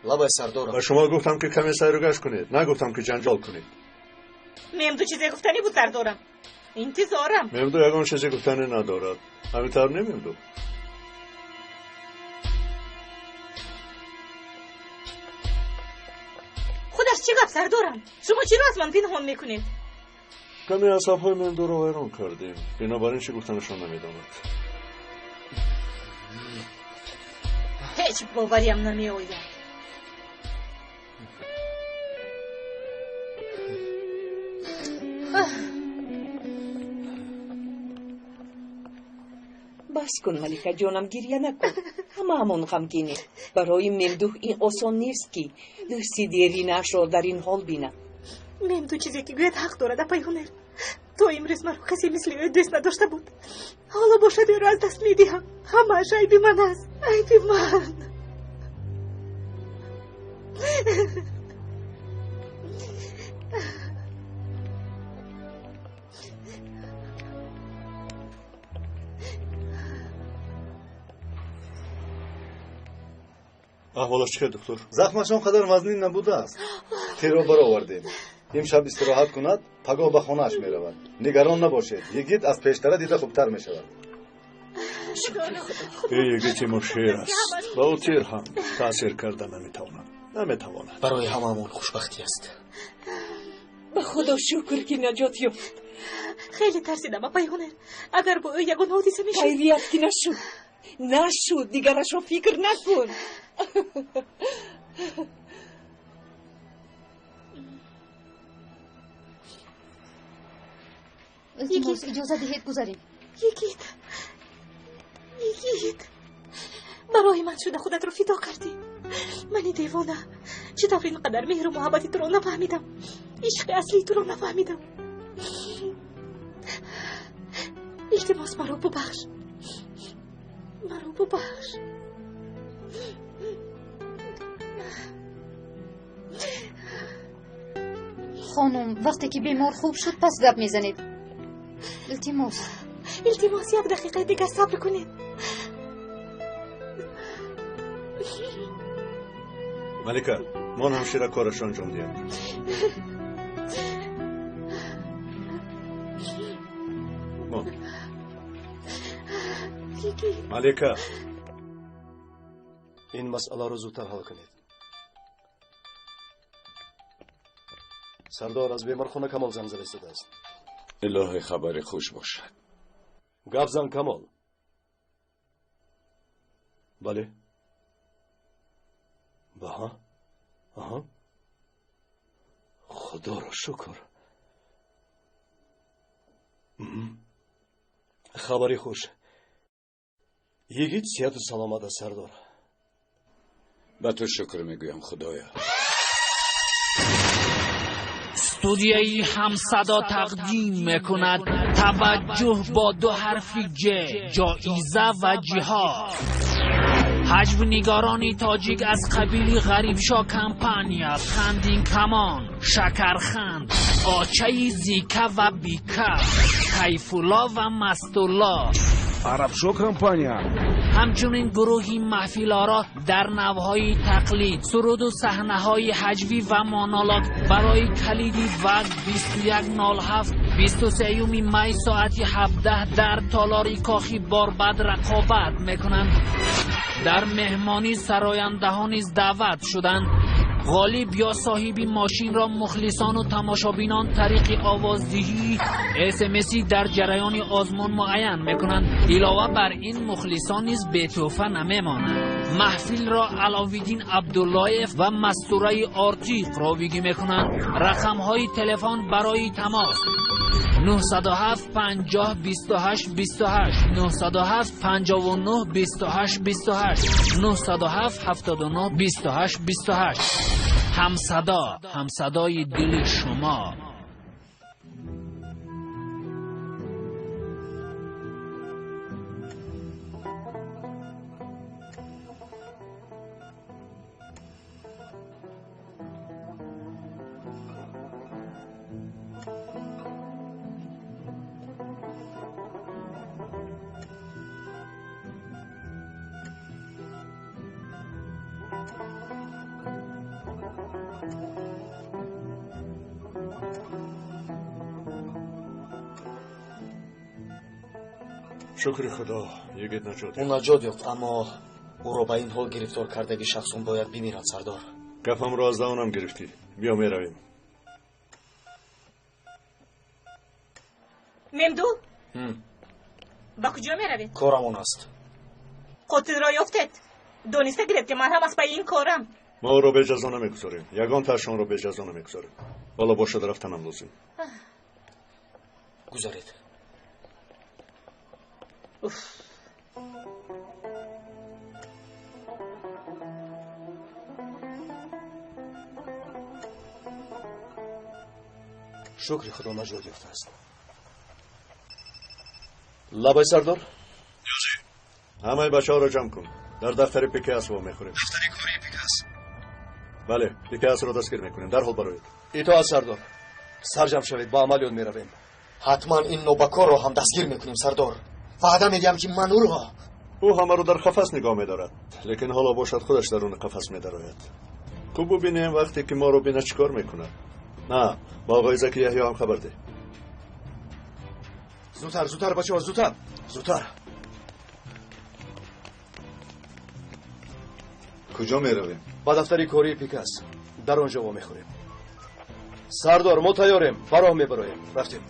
Лабай, сардорам. Ба шумо гуфтам, ки каме сайру гашт кунед, нагуфтам, ки ҷанҷол кунед. Мемду чизе гуфтанӣ буд, сардорам. Интизорам. Мемду ягон чизе гуфтанӣ надорад. Ҳамин тавр не, Мемду? Худаш чӣ гап, сардорам? Шумо чиро аз ман пинҳон мекунед? Каме асабҳои Мемдуро вайрон кардем. Бинобар ин чӣ гуфтанашон намедонад. Ҳеҷ бовариам намеояд. Бас кун, Малика ҷонам, гирья накун. Ҳамаамон ғамгинем. Барои Мемдуҳ ин осон нест, ки дӯсти деринашро дар ин ҳол бинад. Мемду чизе ки гӯяд, ҳақ дорад, апай Ҳунер. То имрӯз маро касе мисли ӯ дӯст надошта буд. Ҳоло бошад, ӯро аз даст медиҳам. Ҳамааш айби ман аст. Айби ман. Аҳволаш чӣ хел, духтур? Захмаш он қадар вазнин набудааст. Тирро баровардем. Имшаб истироҳат кунад, пагоҳ ба хонааш меравад. Нигарон набошед, йигит аз пештара дида хубтар мешавад. Ин йигити мо шер аст. Ба ӯ тир ҳам таъсир карда наметавонад. Наметавонад. Барои ҳамаамон хушбахтӣ аст. Ба Худо шукр, ки наҷот ёфт. Хеле тарсидам, апай Ҳунер. Агар бо ӯ ягон ҳодиса мешуд. Хайрият, ки нашуд. Нашуд, дигарашро фикр накун. Илтимос, иҷоза диҳед гузарем. Йигит, йигит, барои ман шуда худатро фидо кардӣ. Мани девона чӣ тавр ин қадар меҳру муҳаббати туро нафаҳмидам? Ишқи аслии туро нафаҳмидам. Илтимос, маро бубахш, маро бубахш. Хонум, вақте ки бемор хуб шуд, пас гап мезанед. Илтимос. Илтимос, як дақиқаи дигар сабр кунед. Малика, мон ҳамшира корашро анҷом диҳад. Мон. Малика. Ин масъаларо зудтар ҳал кунед. Сардор, аз беморхона Камол занг зада истодааст. Илоҳи, хабари хуш бошад. Гап зан, Камол. Бале. Баҳа. Аҳа. Худоро шукр. Хабари хуш. Йигит сиҳату саломат аст, сардор. Ба ту шукр мегӯям, Худоё. Студияи Ҳамсадо тақдим мекунад таваҷҷӯҳ бо ду ҳарфи ҷ, ҷоиза ва ҷиҳод. Ҳаҷвнигарони тоҷик аз қабили Ғарибшо компания, Хандинкамон, Шакарханд, Очаи Зика ва Бика, Кайфулло ва Мастулло, Арабшо компания, ҳамчунин гурӯҳи маҳфилоро дар навъҳои тақлид, суруду саҳнаҳои ҳаҷвӣ ва монолог барои калиди вақт 21.07 23 май соати 17 дар толори Кохи Борбад рақобат мекунанд. Дар меҳмонӣ сарояндаҳо низ даъват шуданд. Ғолиб ё соҳиби мошинро мухлисону тамошобинон тариқи овоздиҳии СМС дар ҷараёни озмун муайян мекунанд. Илова бар ин мухлисон низ бетӯҳфа намемонанд. Маҳфилро Аловиддин Абдуллоев ва Мастураи Ортиқ ровигӣ мекунанд. Рақамҳои телефон барои тамос 907 50 28 28, 907 59 28 28, 907 79 28 28. Ҳамсадо, ҳамсадои дили шумо. Шукри Худо, йигит наҷот. Ӯ наҷот ёфт, аммо ӯро ба ин ҳол гирифтор кардаги шахсон бояд бимиранд, сардор. Гапамро аз даҳонам гирифтӣ. Биё меравем. Мемду? Ба куҷо меравед? Корам он аст. Қотилро ёфтед? Дониста гиред, ки ман ҳам аз пайи ин корам. Мо ӯро беҷазо намегузорем. Ягон таашонро беҷазо намегузорем. Ҳоло бошад, рафтанам лозим. Гузаред. Уф. Шукри Худо, наҷот ёфтааст. Лабай, сардор. Ниёзӣ, ҳамаи бачаҳоро ҷамъ кун. Дар дафтари ПКС вомехӯрем. Дафтари кории ПКС? Бале, ПКС-ро дастгир мекунем. Дарҳол бароед. Итоат, сардор. Сарҷамъ шавед, ба амалиёт меравем. Ҳатман ин нобакорро ҳам дастгир мекунем, сардор. Ваъда медиҳам, ки ман ӯро. Ӯ ҳамаро дар қафас нигоҳ медорад, лекин ҳоло бошад, худаш даруни қафас медарояд. Хуб, бубинем, вақте ки моро бинад, чӣ кор мекунад. На, ба оғои Заки Яҳё ҳам хабар деҳ. Зудтар, зудтар, бачаҳо, зудтар, зудтар. Куҷо меравем? Ба дафтари кории Пикас. Дар он ҷо вомехӯрем. Сардор, мо тайёрем, ба роҳ мебароем. Рафтем.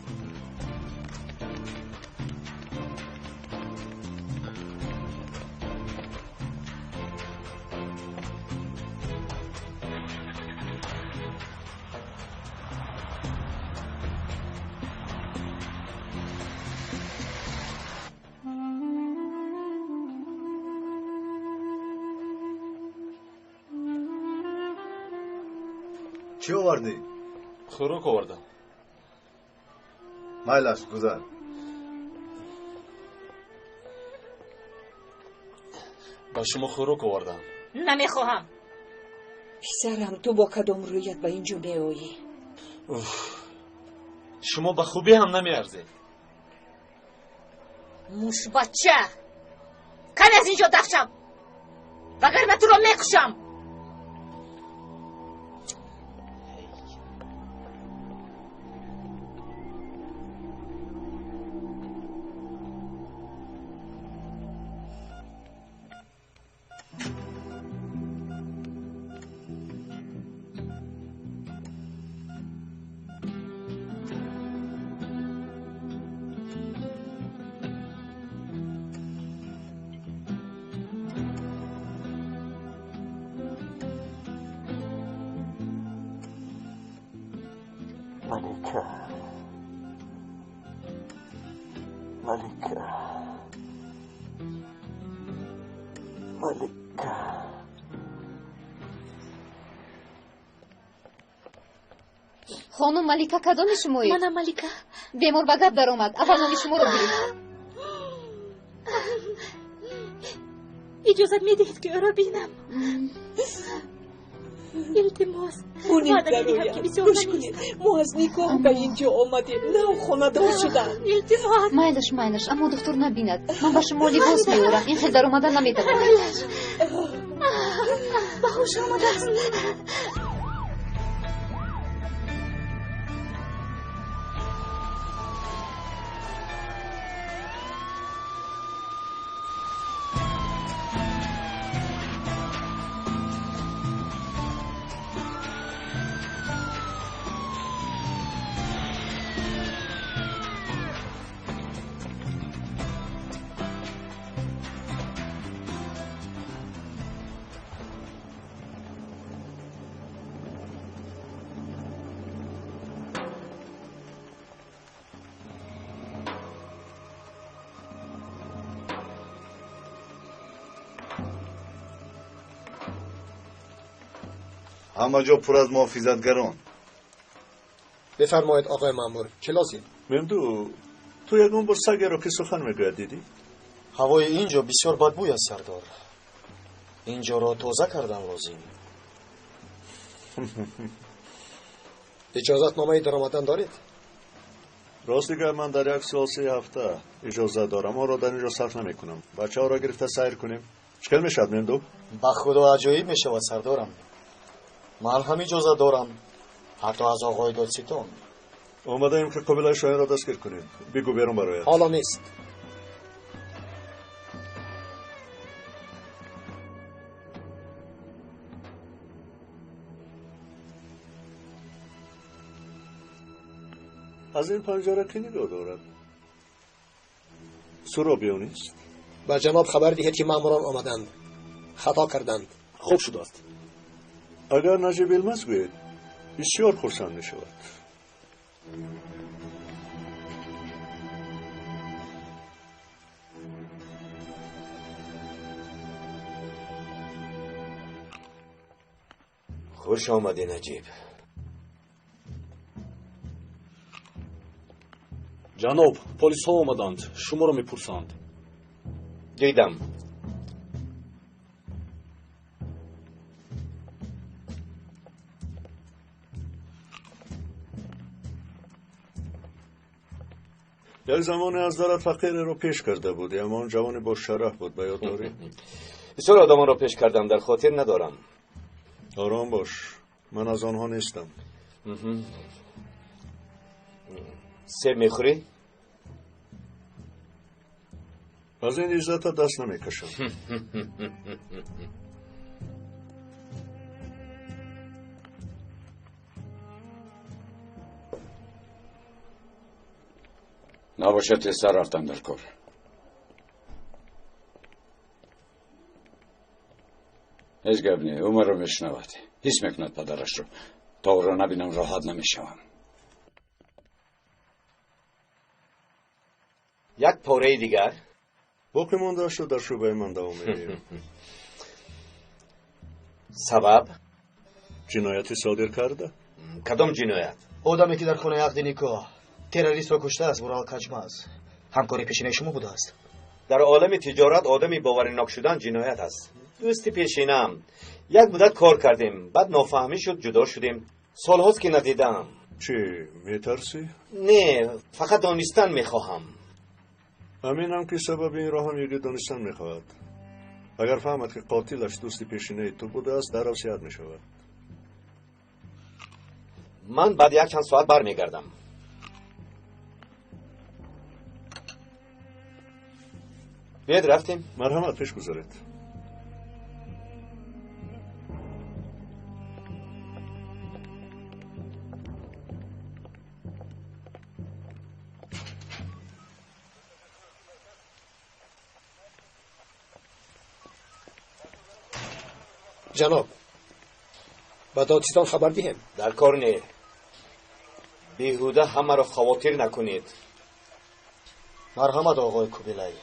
Чӣ овардӣ? Хӯрок овардам. Майлаш, гузар. Ба шумо хӯрок овардам. Намехоҳам. Писарам, ту бо кадом рӯят ба ин ҷо меоӣ? Шумо ба хубӣ ҳам намеарзед. Мушбача, кане аз ин ҷо даф шав, вагарна туро мекушам. Малика, Малика, Малика. Хонум Малика, кадоми шумоед? Манам Малика. Бемор ба гап даромад. Аввал номи шуморо гирифт. Иҷозат медиҳед, ки ӯро бинам? Илтимос, ваъда медиҳам, ки бисёр. Гӯш кунед, мо аз никоҳ ба ин ҷо омадем, нав хонадор шудам. Илтимос. Майлаш, майлаш, аммо духтур набинад. Ман ба шумо либос меорам. Ин хел даромада наметавонед. Майлаш, ба ҳуш омадааст. Ҳама ҷо пур аз муҳофизатгарон. Бифармоед, оқои маъмур, чӣ лозим? Мемду, ту ягон бор сагеро ки сухан мегӯяд дидӣ? Ҳавои ин ҷо бисёр бадбӯй аст, сардор. Ин ҷоро тоза кардан лозим. Иҷозатномаи даромадан доред? Рости гап, ман дар як сол 3 ҳафта иҷозат дорам. Онро дар ин ҷо сарф намекунам. Бачаҳоро гирифта сайр кунем. Чӣ хел мешавад, Мемду? Ба худо аҷоиб мешавад, сардорам. Ман ҳам иҷозат дорам, ҳатто аз оғои додситон. Омадаем ки қобилаи Шоҳинро дастгир кунем. Бигӯ берун барояд. Ҳоло нест. Аз ин панҷара кӣ нигоҳ дорад? Суробиё нест? Ба ҷаноб хабар диҳед, ки маъмурон омаданд. Хато карданд. Хуб шудааст. Агар Наҷиб Илмаз гӯед, бисёр хурсанд мешавад. Хуш омадӣ, Наҷиб. Ҷаноб, полисҳо омаданд, шуморо мепурсанд. Дидам. Як замоне аз дарат фақиреро пеш карда будӣ, аммо он ҷавоне бо шараф буд, ба ёд дорӣ? Бисёр одамонро пеш кардам, дар хотир надорам. Ором бош, ман аз онҳо нестам. Себ мехӯрӣ? Аз ин иззата даст намекашам. Набошад, тезтар рафтан дар кор. Ҳеҷ гап не, ӯ маро мешунавад, ҳис мекунад падарашро. То ӯро набинам роҳат намешавам. Як пораи дигар? Боқӣ мондаашро дар шӯъбаи ман давом медиҳем. Сабаб? Ҷинояте содир карда? Кадом ҷиноят? Одаме ки дар хонаи ақди никоҳ террористро куштааст, Вурал Каҷмаз. Ҳамкори пешинаи шумо будааст. Дар олами тиҷорат одами боваринок шудан ҷиноят аст. Дӯсти пешинаам. Як муддат кор кардем, баъд нофаҳмӣ шуд, ҷудо шудем. Солҳост ки надидаам. Чӣ, метарсӣ? Не, фақат донистан мехоҳам. Аминам ки сабаби инро ҳам йигит донистан мехоҳад. Агар фаҳмад ки қотилаш дӯсти пешинаи ту будааст, дарав сиҳат мешавад. Ман баъд якчанд соат бармегардам. Биёед рафтем. Марҳамат, пеш гузаред. Ҷаноб, ба додситон хабар диҳем? Дар кор не. Беҳуда ҳамаро хавотир накунед. Марҳамат, оғои Кубилай.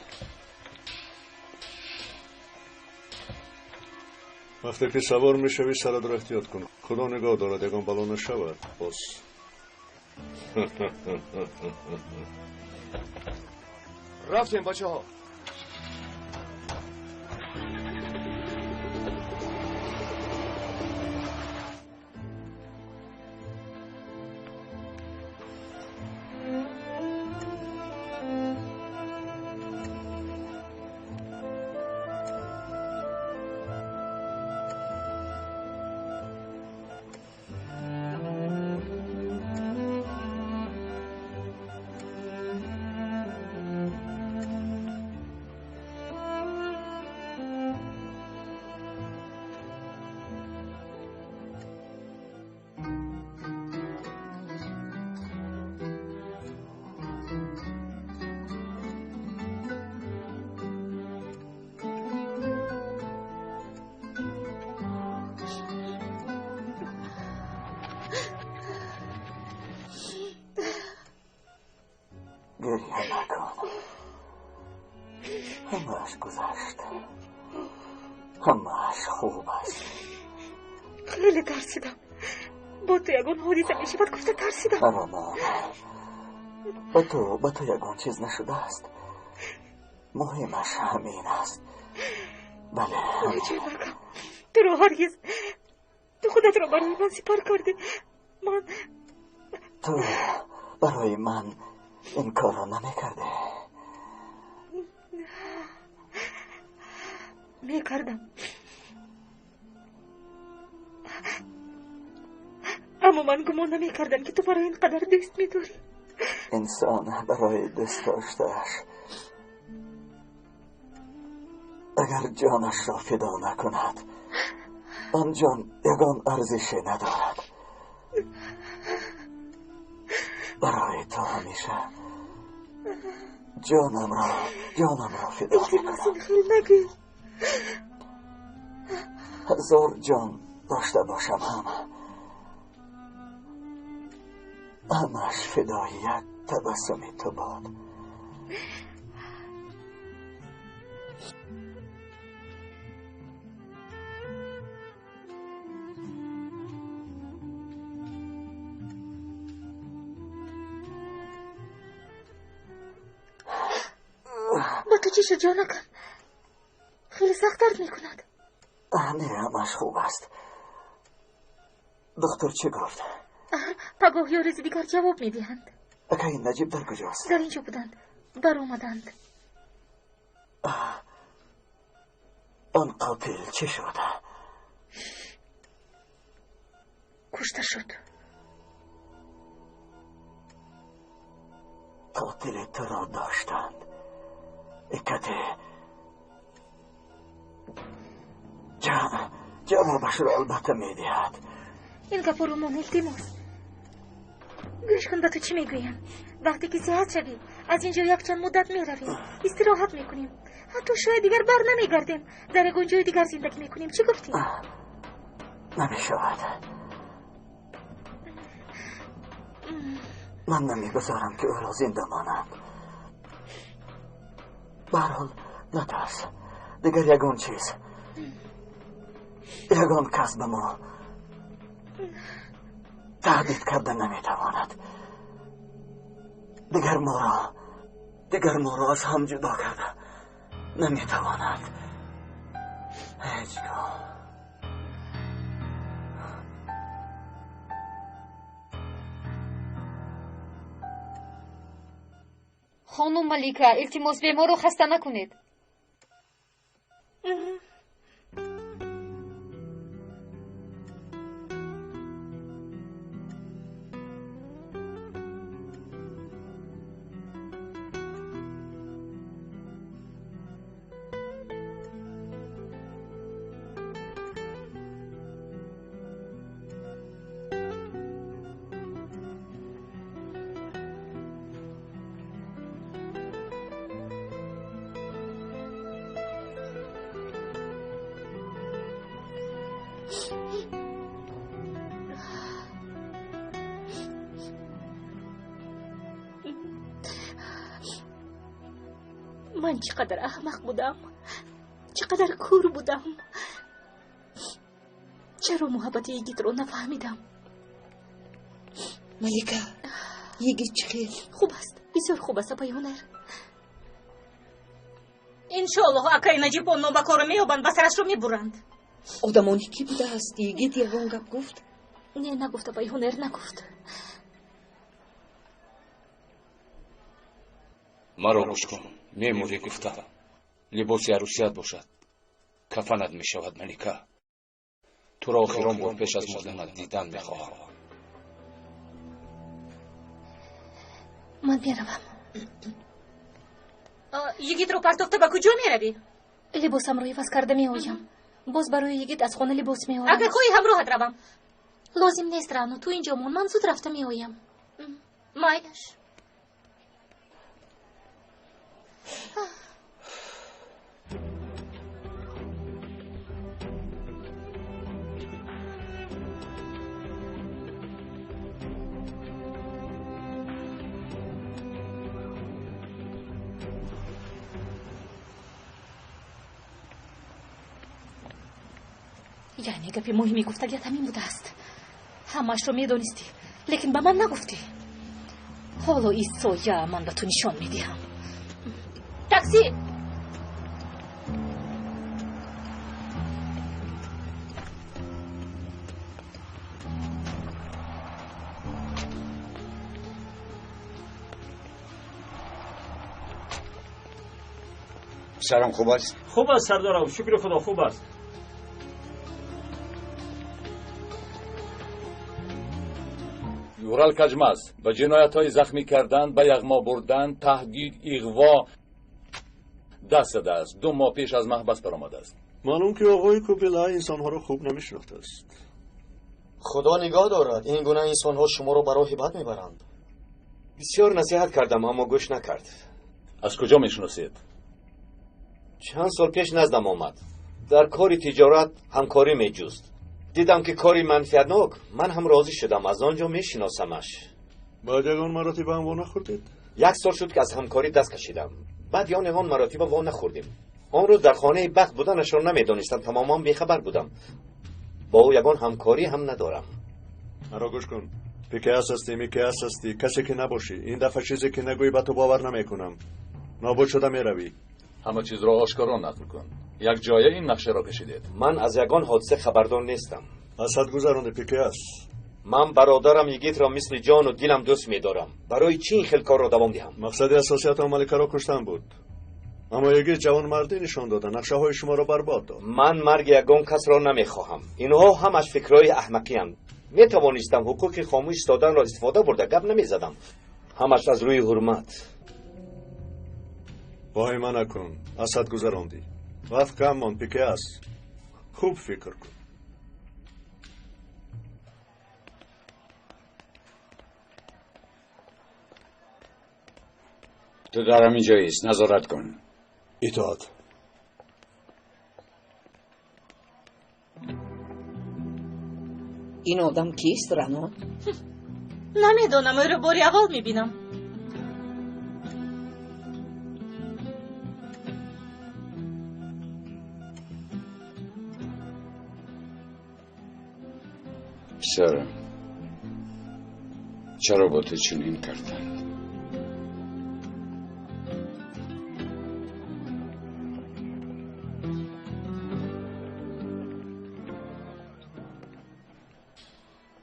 Вақте ки савор мешавӣ, саратро эҳтиёт кун. Худо нигоҳ дорад, ягон бало нашавад. Боз. Рафтем, бачаҳо. گریه نکن، همه‌اش گذشت، همه‌اش خوب است. Хеле тарсидам. Бо ту ягон ҳодиса мешавад гуфта тарсидам. Маро ба ту ягон чиз нашудааст. Муҳимаш ҳамин аст. Бале. Ҷонакам, туро ҳаргиз, ту худатро барои ман сипар кардӣ. Ман ту барои ман ин корро намекардӣ. Мекардам. Аммо ман гумон намекардам, ки ту маро ин қадар дӯст медорӣ. Инсон барои дӯст доштааш агар ҷонашро фидо накунад, он ҷон ягон арзише надорад. Барои ту ҳамеша ҷонамро фидо мекунам. Хел нагӯй. Ҳазор ҷон дошта бошам ҳам ҳамаш фидои як табассуми ту бод. Ба ту чӣ шуд, ҷонакам? Хеле сахт дард мекунад. Не, ҳамаш хуб аст. Духтур чӣ гуфт? Пагоҳ ё рӯзи дигар ҷавоб медиҳанд. Акаи Наҷиб дар куҷост? Дар инҷо буданд, баромаданд. Он қотил чӣ шуд? Кушта шуд. Қотили туро доштанд. Икате ҷавобашро албатта медиҳад. Ин гапҳоро мон, илтимос. Гӯш кун, ба ту чӣ мегӯям. Вақте ки сиҳат шавӣ, аз ин ҷо якчанд муддат меравем, истироҳат мекунем. Ҳатто шояд дигар бар намегардем, дар ягон ҷои дигар зиндагӣ мекунем. Чӣ гуфтӣ? Намешавад. Ман намегузорам, ки ӯро зинда монанд. Ба ҳар ҳол натарс. Дигар ягон чиз, ягон кас ба мо таҳдид карда наметавонад. Дигар моро аз ҳам ҷудо карда наметавонад. Ҳеҷ гоҳ. Хонум Малика, илтимос, беморро хаста накунед. Ман чӣ қадар аҳмақ будам, чӣ қадар кӯр будам. Чаро муҳаббати йигитро нафаҳмидам? Малика, йигит чӣ хел? Хуб аст, бисёр хуб аст, апаи Ҳунар. Иншоаллоҳ, акаи Наҷиб он нобакорро меёбанд, ба сарашро мебуранд. Одамони кӣ будааст? Йигит ягон гап гуфт? Не, нагуфт, апаи Ҳунар, нагуфт. Маро гӯш кун, мемурӣ гуфта. Либоси арӯсият бошад, кафанат мешавад, Малика. Туро охирон бор пеш аз мурданат дидан мехоҳам. Ман меравам. Йигитро партофта ба куҷо меравӣ? Либосамро иваз карда меоям. Боз барои йигит аз хона либос меорам. Агар хоҳӣ, ҳамроҳат равам. Лозим нест, Раъно, ту инҷо мон, ман зуд рафта меоям. Майлаш. Яъне гапи муҳими гуфтагият ҳамин будааст. Ҳамаашро медонистӣ, лекин ба ман нагуфтӣ. Ҳоло исоя ман ба ту нишон медиҳам. Такси! Писарам хуб аст? Хуб аст, сардорам, шукри Худо, хуб аст. Юрал Каҷмаз ба ҷиноятҳои захмӣ кардан, ба яғмо бурдан, таҳдид, иғво даст задааст. 2 моҳ пеш аз маҳбас баромадааст. Маълум ки оғои Кубила инсонҳоро хуб намешинохтааст. Худо нигоҳ дорад, ин гуна инсонҳо шуморо ба роҳи бад мебаранд. Бисёр насиҳат кардам, аммо гӯш накард. Аз куҷо мешиносед? Чанд сол пеш наздам омад. Дар кори тиҷорат ҳамкорӣ меҷуст. Дидам ки кори манфиатнок, ман ҳам розӣ шудам, аз он ҷо мешиносамаш. Баъд ягон маротиба ҳам во нахӯрдед? 1 сол шуд ки аз ҳамкорӣ даст кашидам. Баъд ягон ягон маротиба во нахӯрдем. Он рӯз дар хонаи бахт буданашро намедонистам, тамоман бехабар будам. Бо ӯ ягон ҳамкорӣ ҳам надорам. Маро гӯш кун. Пикеас ҳастӣ, микеас ҳастӣ, касе ки набошӣ. Ин дафъа чизе ки нагӯӣ ба ту бовар намекунам. Нобуд шуда меравӣ. Ҳама чизро ошкоро нақл кун. Як ҷоя ин нақшаро кашидед. Ман аз ягон ҳодиса хабардор нестам. Аз ҳад гузаронди, Пикеас. Ман бародарам Йигитро мисли ҷону дилам дӯст медорам. Барои чӣ ин хел корро давом диҳам? Мақсади асосиятон маликаро куштан буд. Аммо Йигит ҷавонмардӣ нишон дода, нақшаҳои шуморо барбод дод. Ман марги ягон касро намехоҳам. Инҳо ҳамаш фикрҳои аҳмақиянд. Метавонистам ҳуқуқи хомӯш истоданро истифода бурда гап намезадам. Ҳамаш аз рӯи ҳурмат. Воҳима накун, аз ҳад гузарондӣ. Вақт кам монд, Пикеас. Хуб фикр кун. Ту дар ҳамин ҷо ист, назорат кун. Итоат. Ин одам кист, Рано? Намедонам, ӯро бори аввал мебинам. Писарам, чаро бо ту чунин карданд?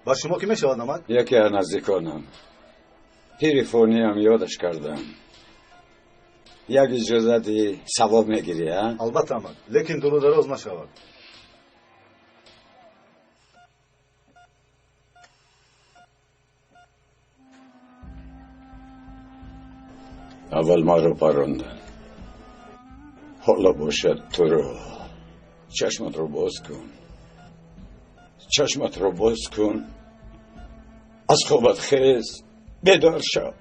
Ба шумо ки мешавад намак? Яке аз наздиконам. Пири фониам ёдаш кардам. Як иҷозати савоб мегирӣ, а? Албатта, амак, лекин дуру дароз нашавад. Аввал маро паронданд, ҳоло бошад туро. Чашматро боз кун, чашматро боз кун, аз хобат хез, бедор шав.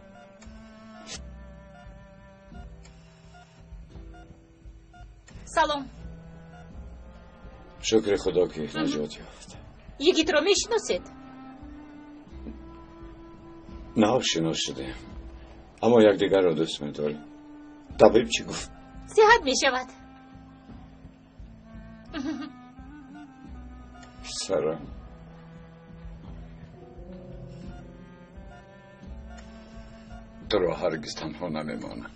Салом. Шукри Худо ки наҷот ёфт. Йигитро мешиносед? Нав шинос шудем, аммо якдигарро дӯст медорем. Табиб чӣ гуфт? Сиҳат мешавад. Писарам, туро ҳаргиз танҳо намемонам.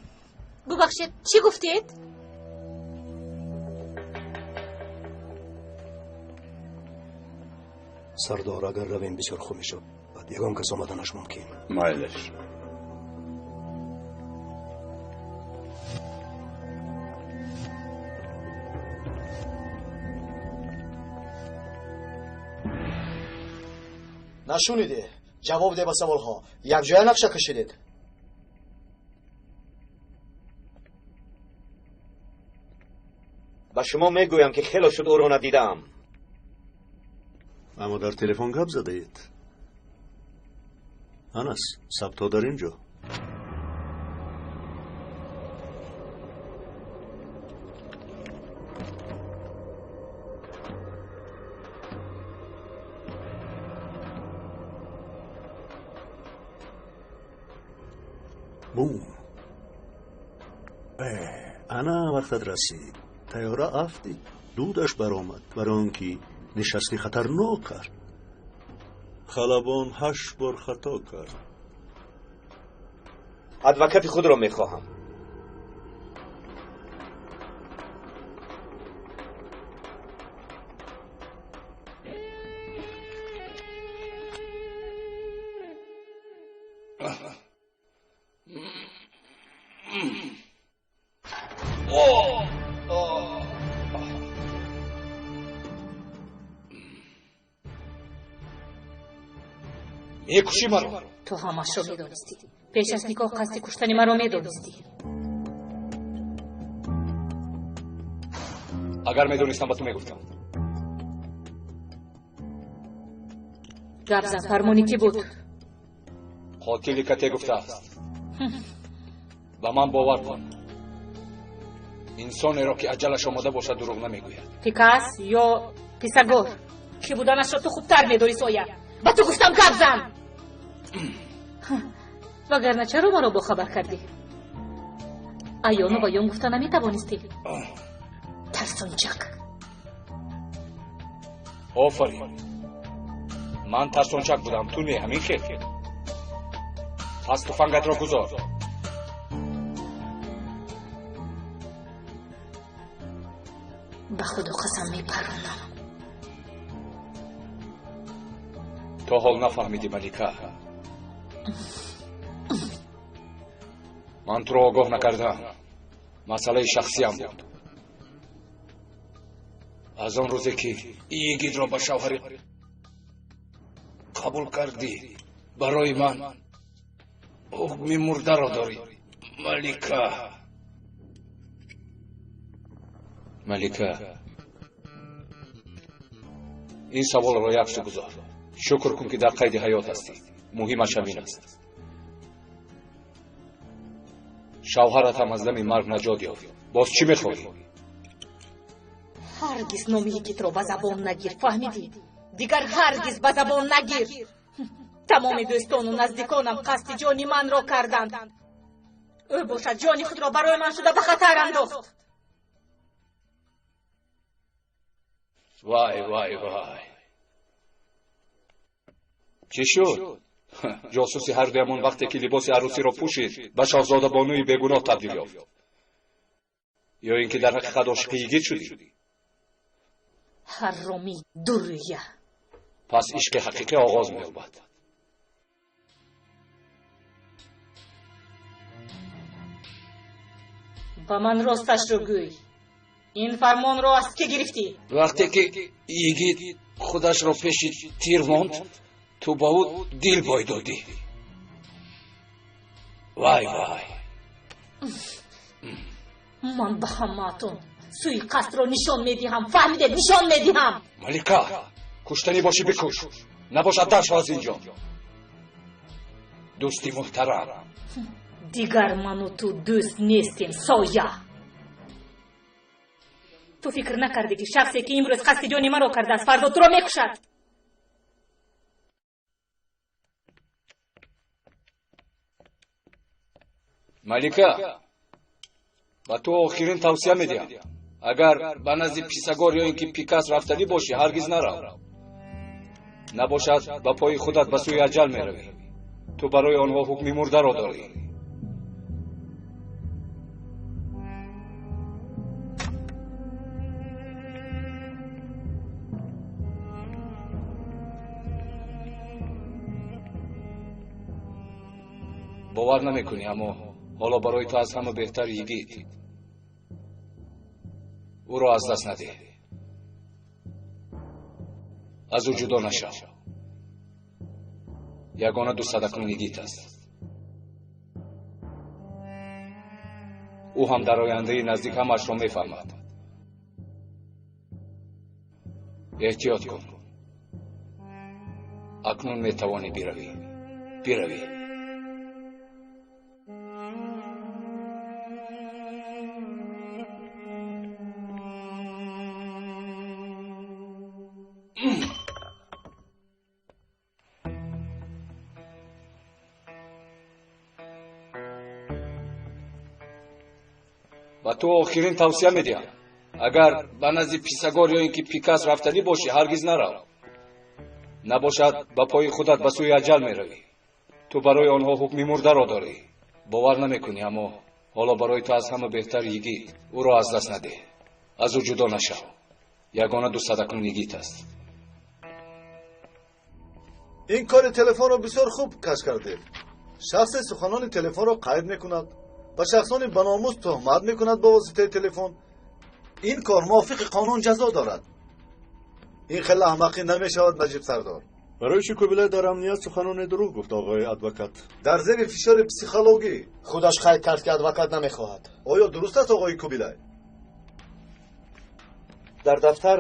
Бубахшед, чӣ гуфтед? Сардор, агар равем бисёр хуб мешавад. Ягон кас омаданаш мумкин. Майлаш. Нашуниде? Ҷавоб де ба саволҳо. Якҷоя нақша кашидед? Ба шумо мегӯям ки хело шуд ӯро надидаам. Аммо дар телефон гап задаед. Анас, сабтҳо дар ин ҷо. Бум. Ана вақтат расид. Тайёра афтид. Дудаш баромад, барои он ки Нишасти хатарнок кард. Халабон 8 бор хато кард. Адвокати худро мехоҳам. Мекушӣ маро? Ту ҳамашро медонистӣ. Пеш аз никоҳ қасди куштани маро медонистӣ. Агар медонистам, ба ту мегуфтам. Гап зан, фармони кӣ буд? Қотили кате гуфтааст. Ба ман бовар кун, инсонеро ки аҷалаш омода бошад, дурӯғ намегӯяд. Пикас ё Писагор, кӣ буданашро ту хубтар медонӣ, Соя. Ба ту гуфтам, гап зан. Вагарна чаро маро бохабар кардӣ? Аёну баён гуфта наметавонистӣ. Тарсончак. Офарин, ман тарсончак будам, ту не, ҳамин хел. Пас туфангатро гузор. Ба худо қасам, мепаронам. То ҳол нафаҳмидӣ, Малика. Ман туро огоҳ накардам. Масъалаи шахсиям буд. Аз он рӯзе ки йигитро ба шавҳарӣ қабул кардӣ, барои ман ҳукми мурдаро дорӣ, Малика. Малика, ин саволро яксу гузор. Шукр кун, ки дар қайди ҳаёт ҳастӣ. Муҳимаш ҳамин аст. Шавҳарат ҳам аз дами марг наҷот ёфт. Боз чӣ мехоҳӣ? Ҳаргиз номи йигитро ба забон нагир, фаҳмидӣ? Дигар ҳаргиз ба забон нагир. Тамоми дӯстону наздиконам қасди ҷони манро карданд. Ӯ бошад, ҷони худро барои ман шуда ба хатар андохт. Вай, вай, вай, чӣ шуд? Ҷосуси ҳардуямон вақте ки либоси арӯсиро пӯшид, ба шоҳзодабонуи бегуноҳ табдил ёфт. Ё ин ки дар ҳақиқат ошиқи йигит шудӣ? Ҳаромӣ, дурӯя. Пас ишқи ҳақиқӣ оғоз меёбад. Ба ман росташро гӯй, ин фармонро аз кӣ гирифтӣ? Вақте ки йигит худашро пеши тир монд, ту ба ӯ дил бой додӣ. Вай, вай. Ман ба ҳамаатон суиқасдро нишон медиҳам, фаҳмидед? Нишон медиҳам. Малика, куштанӣ бошӣ, бикуш, набошад, дар шав аз ин ҷо. Дӯсти муҳтарам. Дигар ману ту дӯст нестем, Соя. Ту фикр накардӣ, ки шахсе ки имрӯз қасди ҷони маро кардааст, фардо туро мекушад? Малика, ба ту охирин тавсия медиҳам. Агар ба назди Писагор ё ин ки Пикас рафтанӣ бошӣ, ҳаргиз нарав. Набошад, ба пои худат ба сӯи аҷал меравӣ. Ту барои онҳо ҳукми мурдаро дорӣ. Бовар намекунӣ, аммо ҳоло барои ту аз ҳама беҳтар йигит. Ӯро аз даст надеҳ, аз ӯ ҷудо нашав. Ягона дӯстат акнун йигит аст. Ӯ ҳам дар ояндаи наздик ҳамаашро мефаҳмад. Эҳтиёт кун. Акнун метавонӣ биравӣ, биравӣ. Ба ту охирин тавсия медиҳам. Агар ба назди Писагор ё ин ки Пикас рафтанӣ бошӣ, ҳаргиз нарав. Набошад, ба пои худат ба сӯи аҷал меравӣ. Ту барои онҳо ҳукми мурдаро дорӣ. Бовар намекунӣ, аммо ҳоло барои ту аз ҳама беҳтар йигит. Ӯро аз даст надеҳ, аз ӯ ҷудо нашав. Ягона дӯстат акнун йигит аст. Ин кори телефонро бисёр хуб кашф кардед. Шахсе суханони телефонро қайд мекунад, ба шахсони баномус туҳмат мекунад ба воситаи телефон. Ин кор мувофиқи қонун ҷазо дорад. Ин хеле аҳмақӣ намешавад, Наҷиб сардор. Барои чӣ Кубилай дар амният суханони дурӯғ гуфт, оғои адвокат? Дар зери фишори психологӣ. Худаш қайд кард, ки адвокат намехоҳад. Оё дуруст аст, оғои Кубилай? Дар дафтар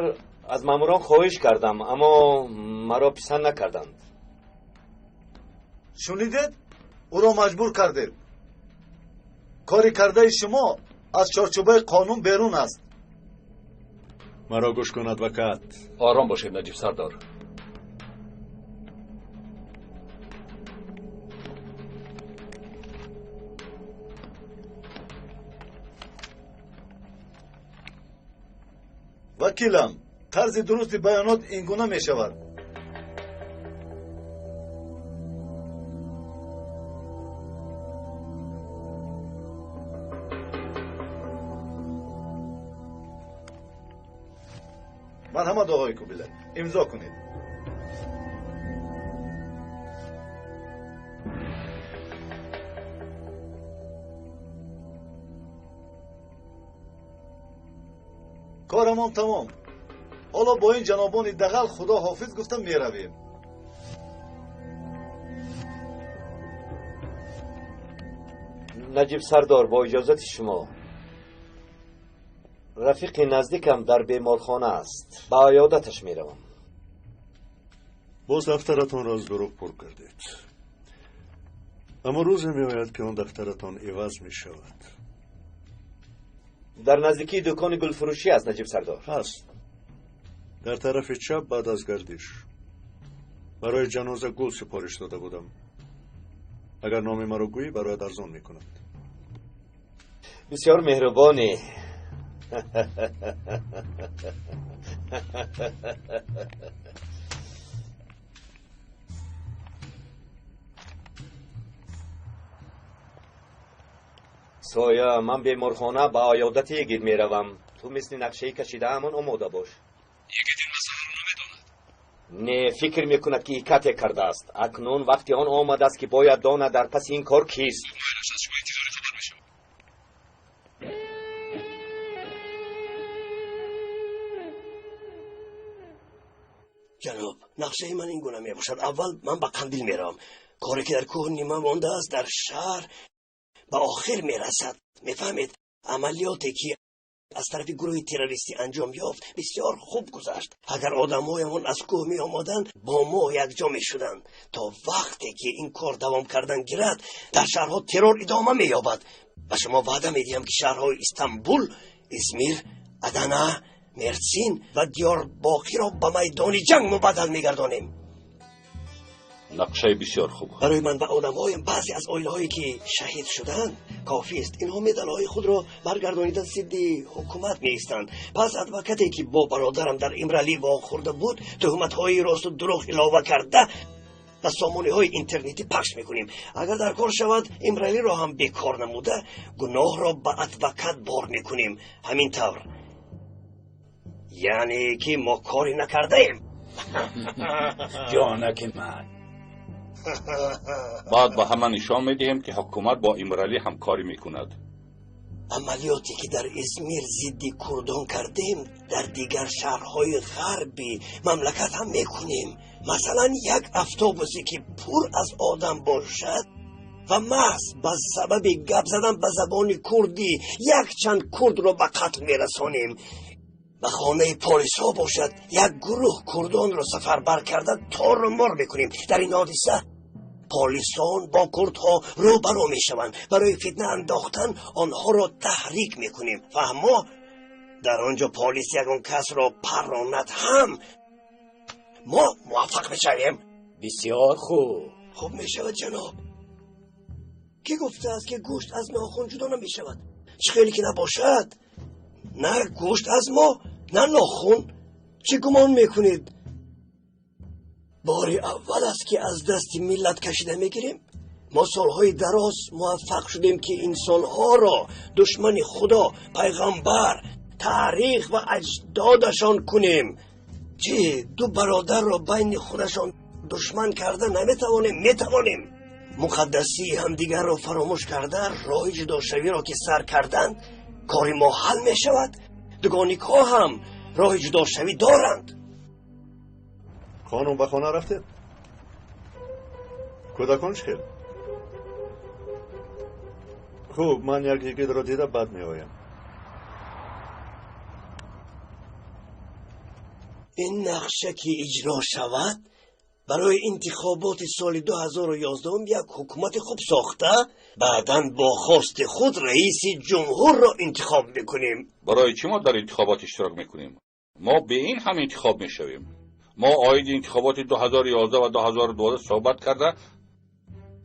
аз маъмурон хоҳиш кардам, аммо маро писанд накарданд. Шунидед? Ӯро маҷбур кардед. Кори кардаи шумо аз чорчӯбаи қонун берун аст. Маро гӯш кун, адвокат. Ором бошед, Наҷиб сардор. Вакилам, тарзи дурусти баёнот ин гуна мешавад. Марҳамат, оғои Кубилай, имзо кунед. Корамон тамом. Ҳоло бо ин ҷанобони дағал худо ҳофиз гуфта меравем. Наҷиб сардор, бо иҷозати шумо, рафиқи наздикам дар беморхона аст. Ба аёдаташ меравам. Боз дафтаратонро аз дурӯғ пур кардед. Аммо рӯзе меояд, ки он дафтаратон иваз мешавад. Дар наздикии дукони гулфурӯшӣ аст, Наҷиб сардор. Ҳаст. Дар тарафи чап баъд аз гардиш. Барои ҷаноза гул супориш дода будам. Агар номи маро гӯӣ, бароят арзон мекунанд. Бисёр меҳрубонӣ. Соя, ман беморхона ба аёдати йигит меравам. Ту мисли нақшаи кашидаамон омода бош. Йигит ин масъаларо намедонад. Не, фикр мекунад, ки икате кардааст. Акнун вақти он омадааст, ки бояд донад дар паси ин кор кист. Майлаш, аз шумо интизори хабар мешавам. Ҷаноб, нақшаи ман ин гуна мебошад. Аввал ман ба Қандил меравам. Коре ки дар кӯҳ нима мондааст, дар шаҳр ба охир мерасад. Мефаҳмед, амалиёте ки аз тарафи гурӯҳи террористӣ анҷом ёфт, бисёр хуб гузашт. Агар одамҳоямон аз кӯҳ меомаданд, бо мо якҷо мешуданд. То вақте ки ин кор давом кардан гирад, дар шаҳрҳо террор идома меёбад. Ба шумо ваъда медиҳам, ки шаҳрҳои Истанбул, Измир, Адана, Мерсин ва Диёрбоқиро ба майдони ҷанг мубаддал мегардонем. Нақшаи бисёр хуб. Барои ман ва одамҳоям баъзе аз оилаҳое ки шаҳид шуданд кофист. Инҳо медалҳои худро баргардонида зидди ҳукумат меистанд. Пас адвокате ки бо бародарам дар Имралӣ вохӯрда буд, туҳматҳои росту дурӯғ илова карда ба сомонаҳои интернетӣ пахш мекунем. Агар дар кор шавад, Имралиро ҳам бекор намуда, гуноҳро ба адвокат бор мекунем. Ҳамин тавр, яъне ки мо коре накардаем. Ҷонаки ман. Баъд ба ҳама нишон медиҳем, ки ҳукумат бо Имралӣ ҳамкорӣ мекунад. Амалиёте ки дар Измир зидди курдон кардем, дар дигар шаҳрҳои ғарби мамлакат ҳам мекунем. Масалан, як автобусе ки пур аз одам бошад ва маҳз ба сабаби гап задан ба забони курдӣ якчанд курдро ба қатл мерасонем. Ба хонаи полисҳо бошад, як гурӯҳ курдонро сафарбар карда тору мор мекунем. Дар ин ҳодиса полисон бо курдҳо рӯбарӯ мешаванд. Барои фитна андохтан онҳоро таҳрик мекунем. Фаҳмо, дар он ҷо полис ягон касро парронад ҳам мо муваффақ мешавем. Бисёр хуб. Хуб мешавад, ҷаноб. Кӣ гуфтааст, ки гӯшт аз нохун ҷудо намешавад? Чӣ хеле ки набошад, На гӯшт аз мо, на нохун. Чӣ гумон мекунед? Бори аввал аст, ки аз дасти миллат кашида мегирем. Мо солҳои дароз муваффақ шудем, ки инсонҳоро душмани Худо, пайғамбар, таърих ва аҷдодашон кунем. Чӣ, ду бародарро байни худашон душман карда наметавонем? Метавонем. Муқаддасии ҳамдигарро фаромӯш карда, роҳи ҷудошавиро ки сар карданд, кори мо ҳал мешавад. Дугоникҳо ҳам роҳи ҷудошавӣ доранд. Хонум, ба хона рафтед? Кӯдакон чӣ хел? Хуб, ман як йигитро дида баъд меоям. Ин нақша ки иҷро шавад, барои интихоботи соли 2011 як ҳукумати хуб сохта, баъдан бо хости худ раиси ҷумҳурро интихоб мекунем. Барои чӣ мо дар интихобот иштирок мекунем? Мо бе ин ҳам интихоб мешавем. Мо оиди интихоботи 2011 ва 2012 суҳбат карда,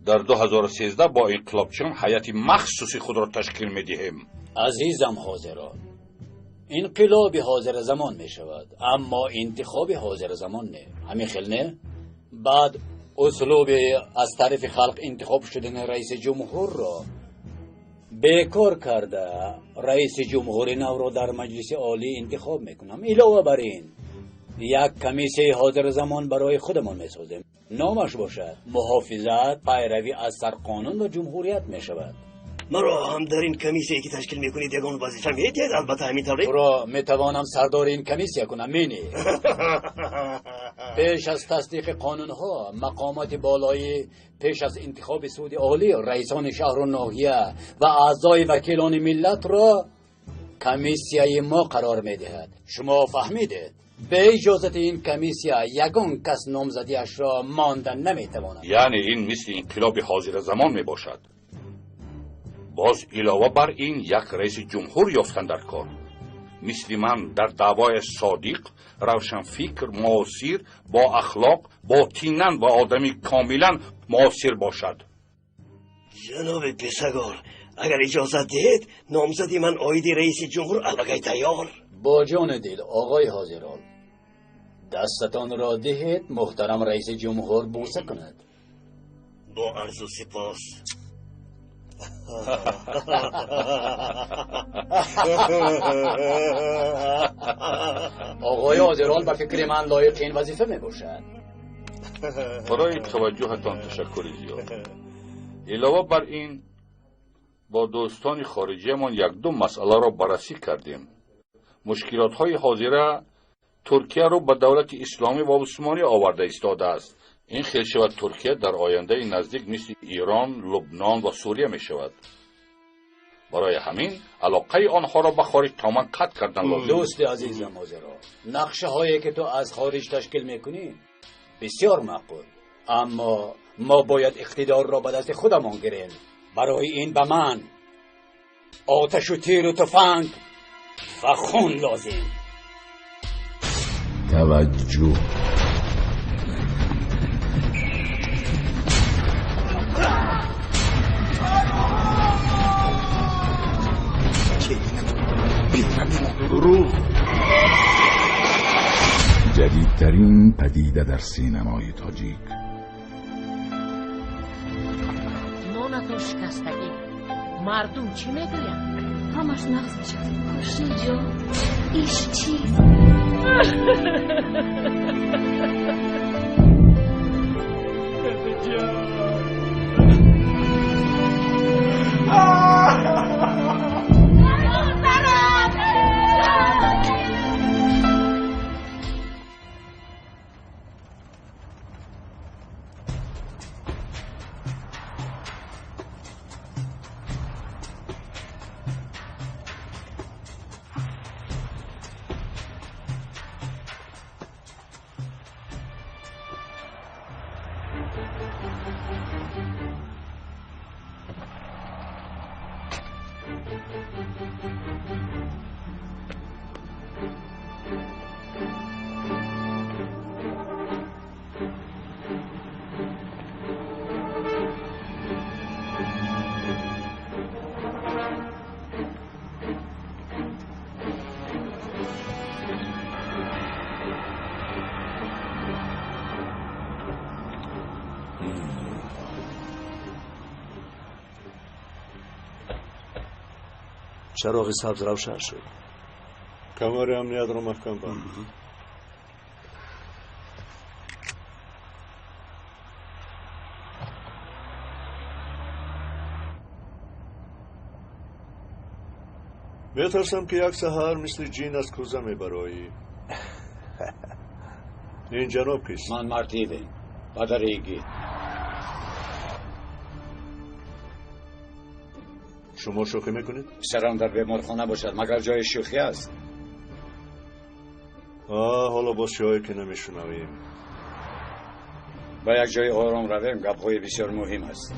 дар 2013 бо инқилобчиён ҳайати махсуси худро ташкил медиҳем. Азизам ҳозирон, инқилоби ҳозира замон мешавад, аммо интихоби ҳозира замон не. Ҳамин хел не? Баъд услуби аз тарафи халқ интихоб шудани раиси ҷумҳурро бекор карда, раиси ҷумҳури навро дар Маҷлиси Олӣ интихоб мекунам. Илова бар ин, як комиссияи ҳозиразамон барои худамон месозем. Номаш бошад муҳофизат, пайравӣ аз сарқонун ва ҷумҳурият мешавад. Маро ҳам дар ин комиссия, ки ташкил мекунед, ягон вазифа медиҳед? Албатта, ҳамин тавре. Туро метавонам сардори ин комиссия кунам, мени. Пеш аз тасдиқи қонунҳо, мақомоти болоӣ, пеш аз интихоби суди олӣ, раисони шаҳру ноҳия ва аъзои вакилони миллатро комиссияи мо қарор медиҳад. Шумо фаҳмидед? Бе иҷозати ин комиссия ягон кас номзадиашро монда наметавонад. Яъне ин мисли инқилоби ҳозиразамон мебошад. Боз илова бар ин, як раиси ҷумҳур ёфтан дар кор, мисли ман дар даъвояш содиқ, равшанфикр, муосир, бо ахлоқ, ботинан ва одами комилан муосир бошад. Ҷаноби Писагор, агар иҷозат диҳед, номзади ман оиди раиси ҷумҳур аллакай тайёр. Бо ҷону дил, оғои ҳозирон, дастатонро диҳед, муҳтарам раиси ҷумҳур бӯса кунад. Бо арзу сипос. Оғои ҳозирон ба фикри ман лоиқи ин вазифа мебошад. Барои таваҷҷӯҳатон ташаккури зиёд. Илова бар ин, бо дӯстони хориҷиямон якду масъаларо баррасӣ кардем. Мушкилотҳои ҳозира Туркияро ба давлати исломӣ ва усмонӣ оварда истодааст. Ин хел шавад, Туркия дар ояндаи наздик мисли Ирон, Лубнон ва Сурия мешавад. Барои ҳамин алоқаи онҳоро ба хориҷ тамоман қатъ кардан лозим. Дӯсти азизам ҳозиро, нақшаҳое ки ту аз хориҷ ташкил мекунӣ, бисёр маъқул, аммо мо бояд иқтидорро ба дасти худамон гирем. Барои ин ба ман оташу тиру туфанг ва хун лозим. Таваҷҷӯҳ. Дурӯғ. جدیدترین پدیده در سینمای تاجیک. Нонатон шикастагӣ, мардум чӣ мегӯянд? Ҳамаш нағз мешавад, Хуршидҷон. Иш чист? Чароғи сабз равшан шуд. Камари амниятро маҳкам банд. Метарсам, ки як саҳар мисли ҷин аз кӯза мебароӣ. Ин ҷаноб кист? Ман Март Ивен, падари Игит. Шумо шӯхӣ мекунед? Писарам дар беморхона бошад, магар ҷои шӯхӣ аст? Ҳоло боз чиҳое ки намешунавем. Ба як ҷои ором равем, гапҳои бисёр муҳим аст.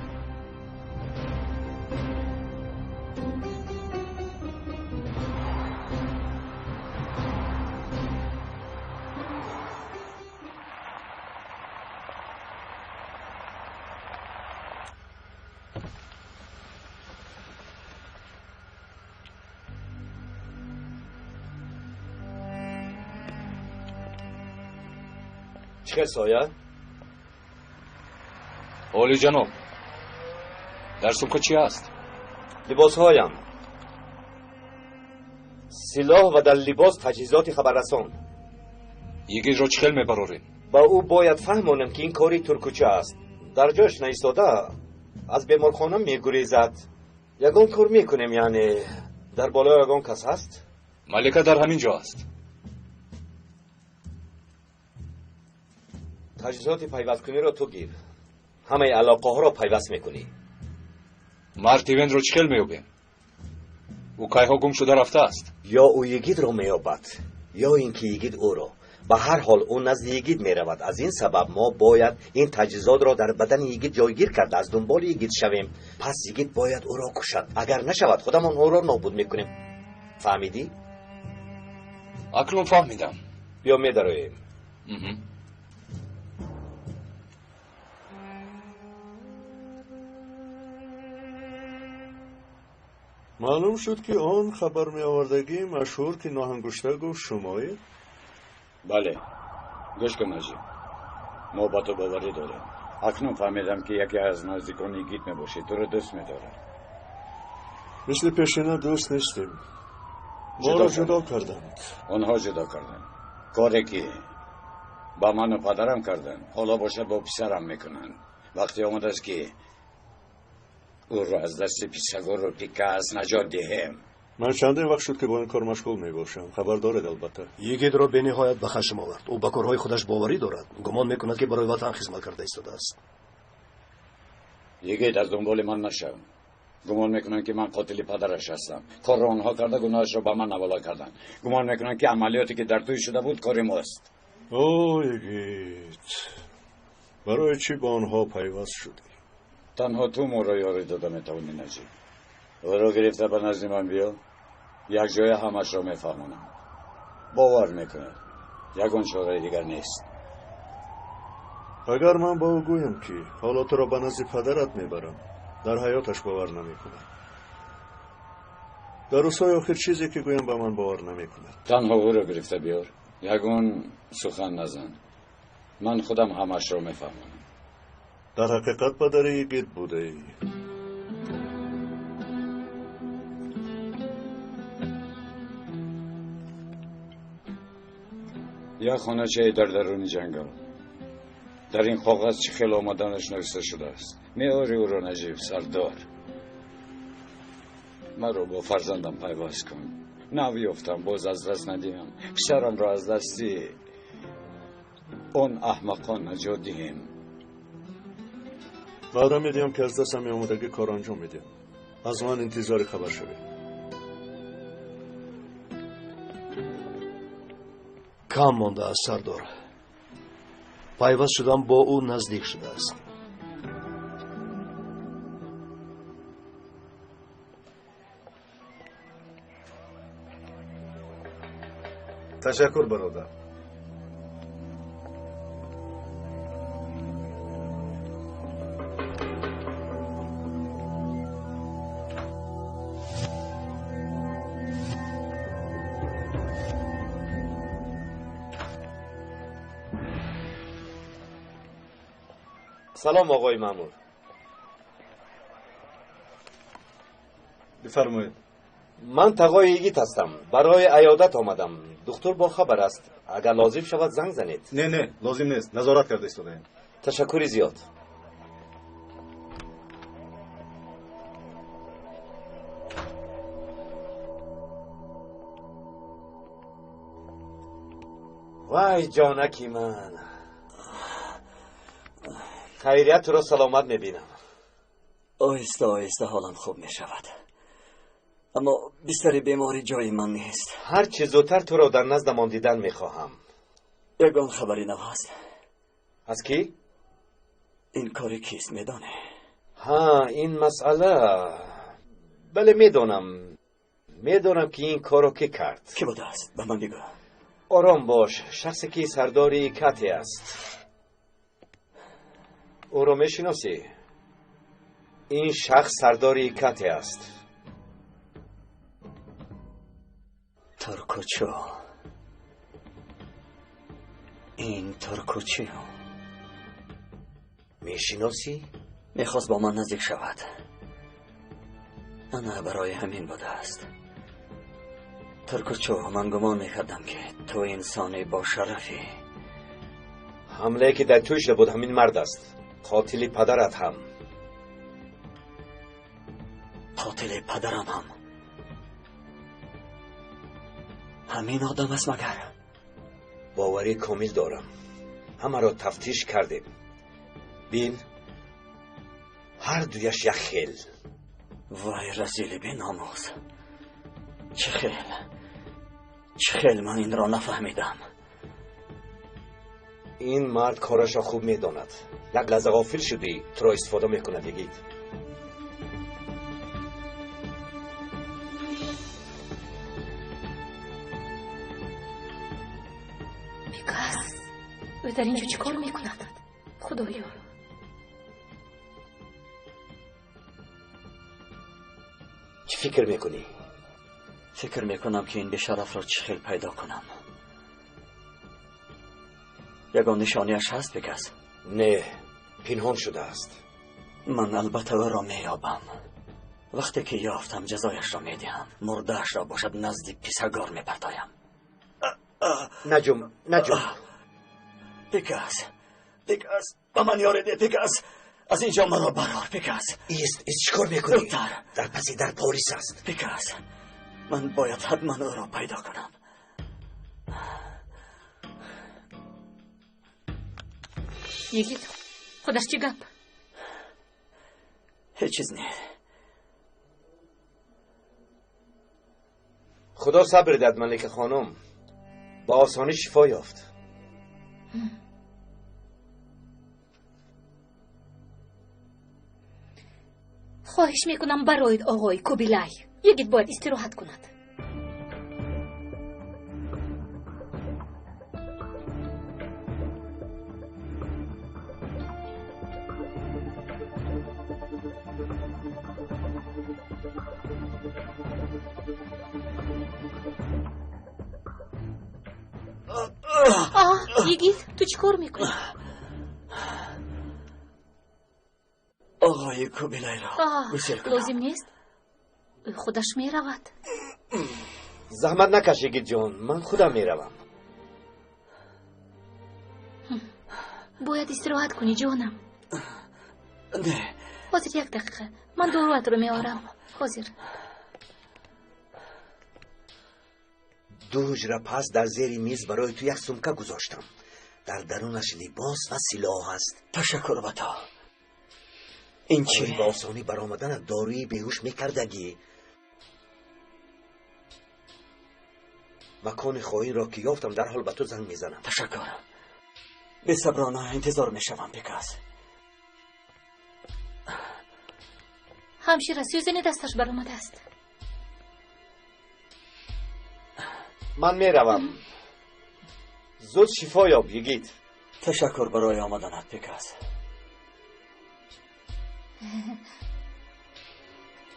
Чӣ соя? Олиҷаноб, дар сумка чӣ аст? Либосҳоям, силоҳ ва дар либос таҷҳизоти хабаррасон. Йигитро чӣ хел мебарорем? Ба ӯ бояд фаҳмонем, ки ин кори туркуча аст. Дар ҷояш наистода аз беморхона мегурезад. Ягон кор мекунем, яъне дар болои ягон кас ҳаст? Малика дар ҳамин ҷо аст. Таҷҳизоти пайвасткуниро ту гир. Ҳамаи алоқаҳоро пайваст мекунӣ. Март Ивенро чӣ хел меёбем? Ӯ кайҳо гум шуда рафтааст. Ё ӯ йигитро меёбад, ё ин ки йигит ӯро. Ба ҳар ҳол ӯ назди йигит меравад. Аз ин сабаб мо бояд ин таҷҳизотро дар бадани йигит ҷойгир карда аз дунболи йигит шавем. Пас йигит бояд ӯро кушад. Агар нашавад, худамон ӯро нобуд мекунем. Фаҳмидӣ? Акнун фаҳмидам. Биё медароем. Маълум шуд, ки он хабар меовардагии машҳур, ки ноҳангушта гуфт, шумоед? Бале. Гӯш кун, Наҷиб, мо ба ту боварӣ дорем. Акнун фаҳмидам, ки яке аз наздикони Игит мебошӣ, туро дӯст медорад. Мисли пешина дӯст нестем. Моро ҷудо карданд. Онҳо ҷудо карданд. Коре ки ба ману падарам карданд, ҳоло бошад бо писарам мекунанд. Вақте омадааст, ки ӯро аз дасти Писагору Пикас наҷот диҳем. Ман чандин вақт шуд, ки бо ин кор машғул мебошам. Хабар доред, албатта. Йигитро бениҳоят ба хашм овард. Ӯ ба корҳои худаш боварӣ дорад. Гумон мекунад, ки барои ватан хизмат карда истодааст. Йигит, аз дунболи ман нашав. Гумон мекунанд, ки ман қотили падараш ҳастам. Корро онҳо карда, гуноҳашро ба ман ҳавола карданд. Гумон мекунанд, ки амалиёте ки дар тӯй шуда буд, кори мост. О, Йигит, барои чӣ ба онҳо пайваст шудӣ? Танҳо ту моро ёрӣ дода метавонӣ, Наҷиб. Ӯро гирифта ба назди ман биё, як ҷоя ҳамашро мефаҳмонам. Бовар мекунад, ягон чораи дигар нест. Агар ман ба ӯ гӯям, ки ҳоло туро ба назди падарат мебарам, дар ҳаёташ бовар намекунад. Дар рӯзҳои охир чизе ки гӯям, ба ман бовар намекунад. Танҳо ӯро гирифта биёр, ягон сухан назан. Ман худам ҳамашро мефаҳмонам. Дар ҳақиқат падари Йигит будаӣ. Як хоначае дар даруни ҷангал. Дар ин коғаз чӣ хел омаданаш нависта шудааст. Меори ӯро, Наҷиб сардор. Маро бо фарзандам пайваст кун. Нав ёфтам, боз аз даст надиҳам. Писарамро аз дасти он аҳмақон наҷот диҳем. Ваъда медиҳам, ки аз дастам меомадагӣ кор анҷом медиҳам. Аз ман интизори хабар шавед. Кам мондааст, сардор. Пайваст шудан бо ӯ наздик шудааст. Ташаккур, бародар. Салом, оқои маъмур. Бифармоед. Ман тағои йигит ҳастам. Барои аёдат омадам. Духтур бохабар аст. Агар лозим шавад занг занед. Не, не, лозим нест. Назорат карда истодаем. Ташаккури зиёд. Вай ҷонаки ман. Хайрият туро саломат мебинам. Оҳиста оҳиста ҳолам хуб мешавад. Аммо бистари беморӣ ҷои ман нест. Ҳар чӣ зудтар туро дар наздамон дидан мехоҳам. Ягон хабари нав ҳаст? Аз кӣ? Ин кори кист медонӣ? Ҳа, ин масъала. Бале, медонам. Медонам ки ин корро кӣ кард. Кӣ будааст? Ба ман бигӯ. Ором бош. Шахсе ки сардори Кате аст. Ӯро мешиносӣ? Ин шахс сардори Кате аст. Туркучу. Ин Туркучу. Мешиносӣ? Мехост бо ман наздик шавад. Ана барои ҳамин будааст. Туркучу, ман гумон мекардам ки ту инсони бошарафӣ. Ҳамлае ки дар тӯй шуда буд ҳамин мард аст. Қотили падарат ҳам. Қотили падарам ҳам. Ҳамин одам аст магар? Боварӣ комил дорам. Ҳамаро тафтиш кардем. Бин, ҳар дуяш як хел. Вай разили беномус. Чӣ хел? Чӣ хел ман инро нафаҳмидам? Ин мард корашро хуб медонад. Як лаҳза ғофил шудӣ, туро истифода мекунад, йигит. Пикас, ӯ дар ин ҷо чӣ кор мекунад? Худоё! Чӣ фикр мекунӣ? Фикр мекунам ки ин бешарафро чӣ хел пайдо кунам. Ягон нишониаш ҳаст, Пикас? Не, пинҳон шудааст. Ман албатта ӯро меёбам. Вақте ки ёфтам ҷазояшро медиҳам. Мурдаашро бошад назди писагор мепартоям. Наҷум, наҷум. Пикас, Пикас, ба ман ёрӣ деҳ, Пикас. Аз ин ҷо маро барор, Пикас. Ист, ист, чӣ кор мекунӣ? Зудтар. Дар паси дар полис аст. Пикас, ман бояд ҳатман ӯро пайдо кунам. Йигит, худаш чӣ гап? Ҳеҷ чиз не. Худо сабр диҳад, Малика хонум. Ба осонӣ шифо ёфт. Хоҳиш мекунам бароед, оғои Кубилай. Йигит бояд истироҳат кунад. Йигит, ту чӣ кор мекунӣ? Оғои Кубилайро гусел кунам. Лозим нест. Ӯ худаш меравад. Заҳмат накаш, йигитҷон, ман худам меравам. Бояд истироҳат кунӣ, ҷонам. Не. Ҳозир як дақиқа. Ман доруатро меорам. Ҳозир. Ду ҳуҷра пас дар зери миз барои ту як сумка гузоштам. Дар дарунаш либос ва силоҳ аст. Ташаккур ба ту. Ин чӣ? Ба осонӣ баромаданат доруи беҳуш мекардагӣ. Макони хоинро ки ёфтам, дарҳол ба ту занг мезанам. Ташаккур. Бесаброна интизор мешавам, Пикас. Ҳамшира сӯзани дасташ баромадааст. Ман меравам. Зуд шифо ёб, йигит. Ташаккур барои омаданат, Пикас.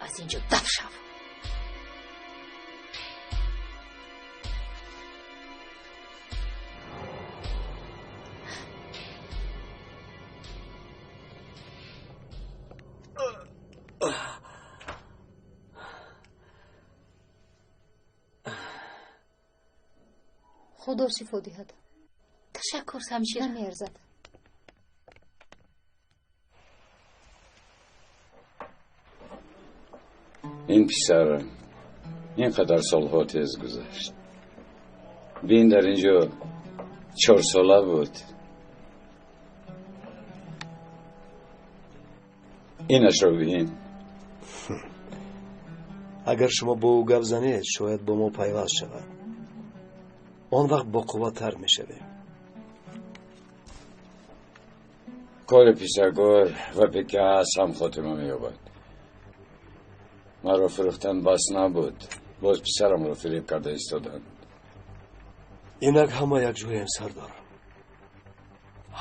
Аз ин ҷо даф шав. Худо шифо диҳад. Ташаккур, Ҳамшира. Намеарзад. Ин писар ин қадар солҳо тез гузашт. Бин, дар инҷо 4 сола буд. Инашро бин. Агар шумо бо ӯ гап занед, шояд бо мо пайваст шавад. Он вақт боқувваттар мешавем. Кори писагор ва Пикас ҳам хотима меёбад. Маро фурӯхтан бас набуд, боз писарамро фиреб карда истоданд. Инак ҳама якҷоем, сардор.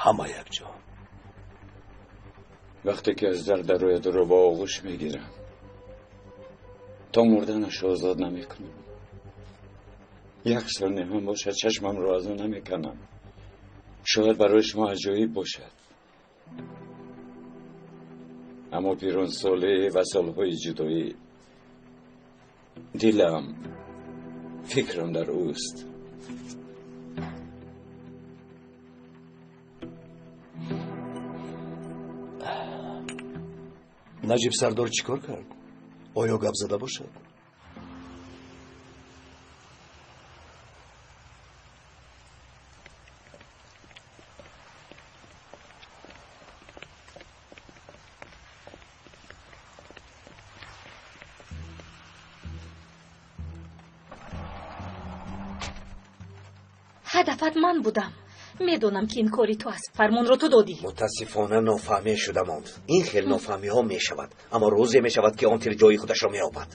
Ҳама якҷо. Вақте ки аз дар дарояд, ӯро ба оғӯш мегирам. То мурданашро озод намекунам. Як сония ҳам бошад, чашмамро аз ӯ намеканам. Шояд барои шумо аҷоиб бошад, аммо пиронсолӣ ва солҳои ҷудоӣ дилам, фикрам дар ӯст. Наҷиб сардор чӣ кор кард? Оё гап зада бошад? Ҳадафат ман будам. Медонам, ки ин кори ту аст. Фармонро ту додӣ. Мутаассифона, нофаҳмӣ шуда монд. Ин хел нофаҳмиҳо мешавад, аммо рӯзе мешавад, ки он тир ҷои худашро меёбад.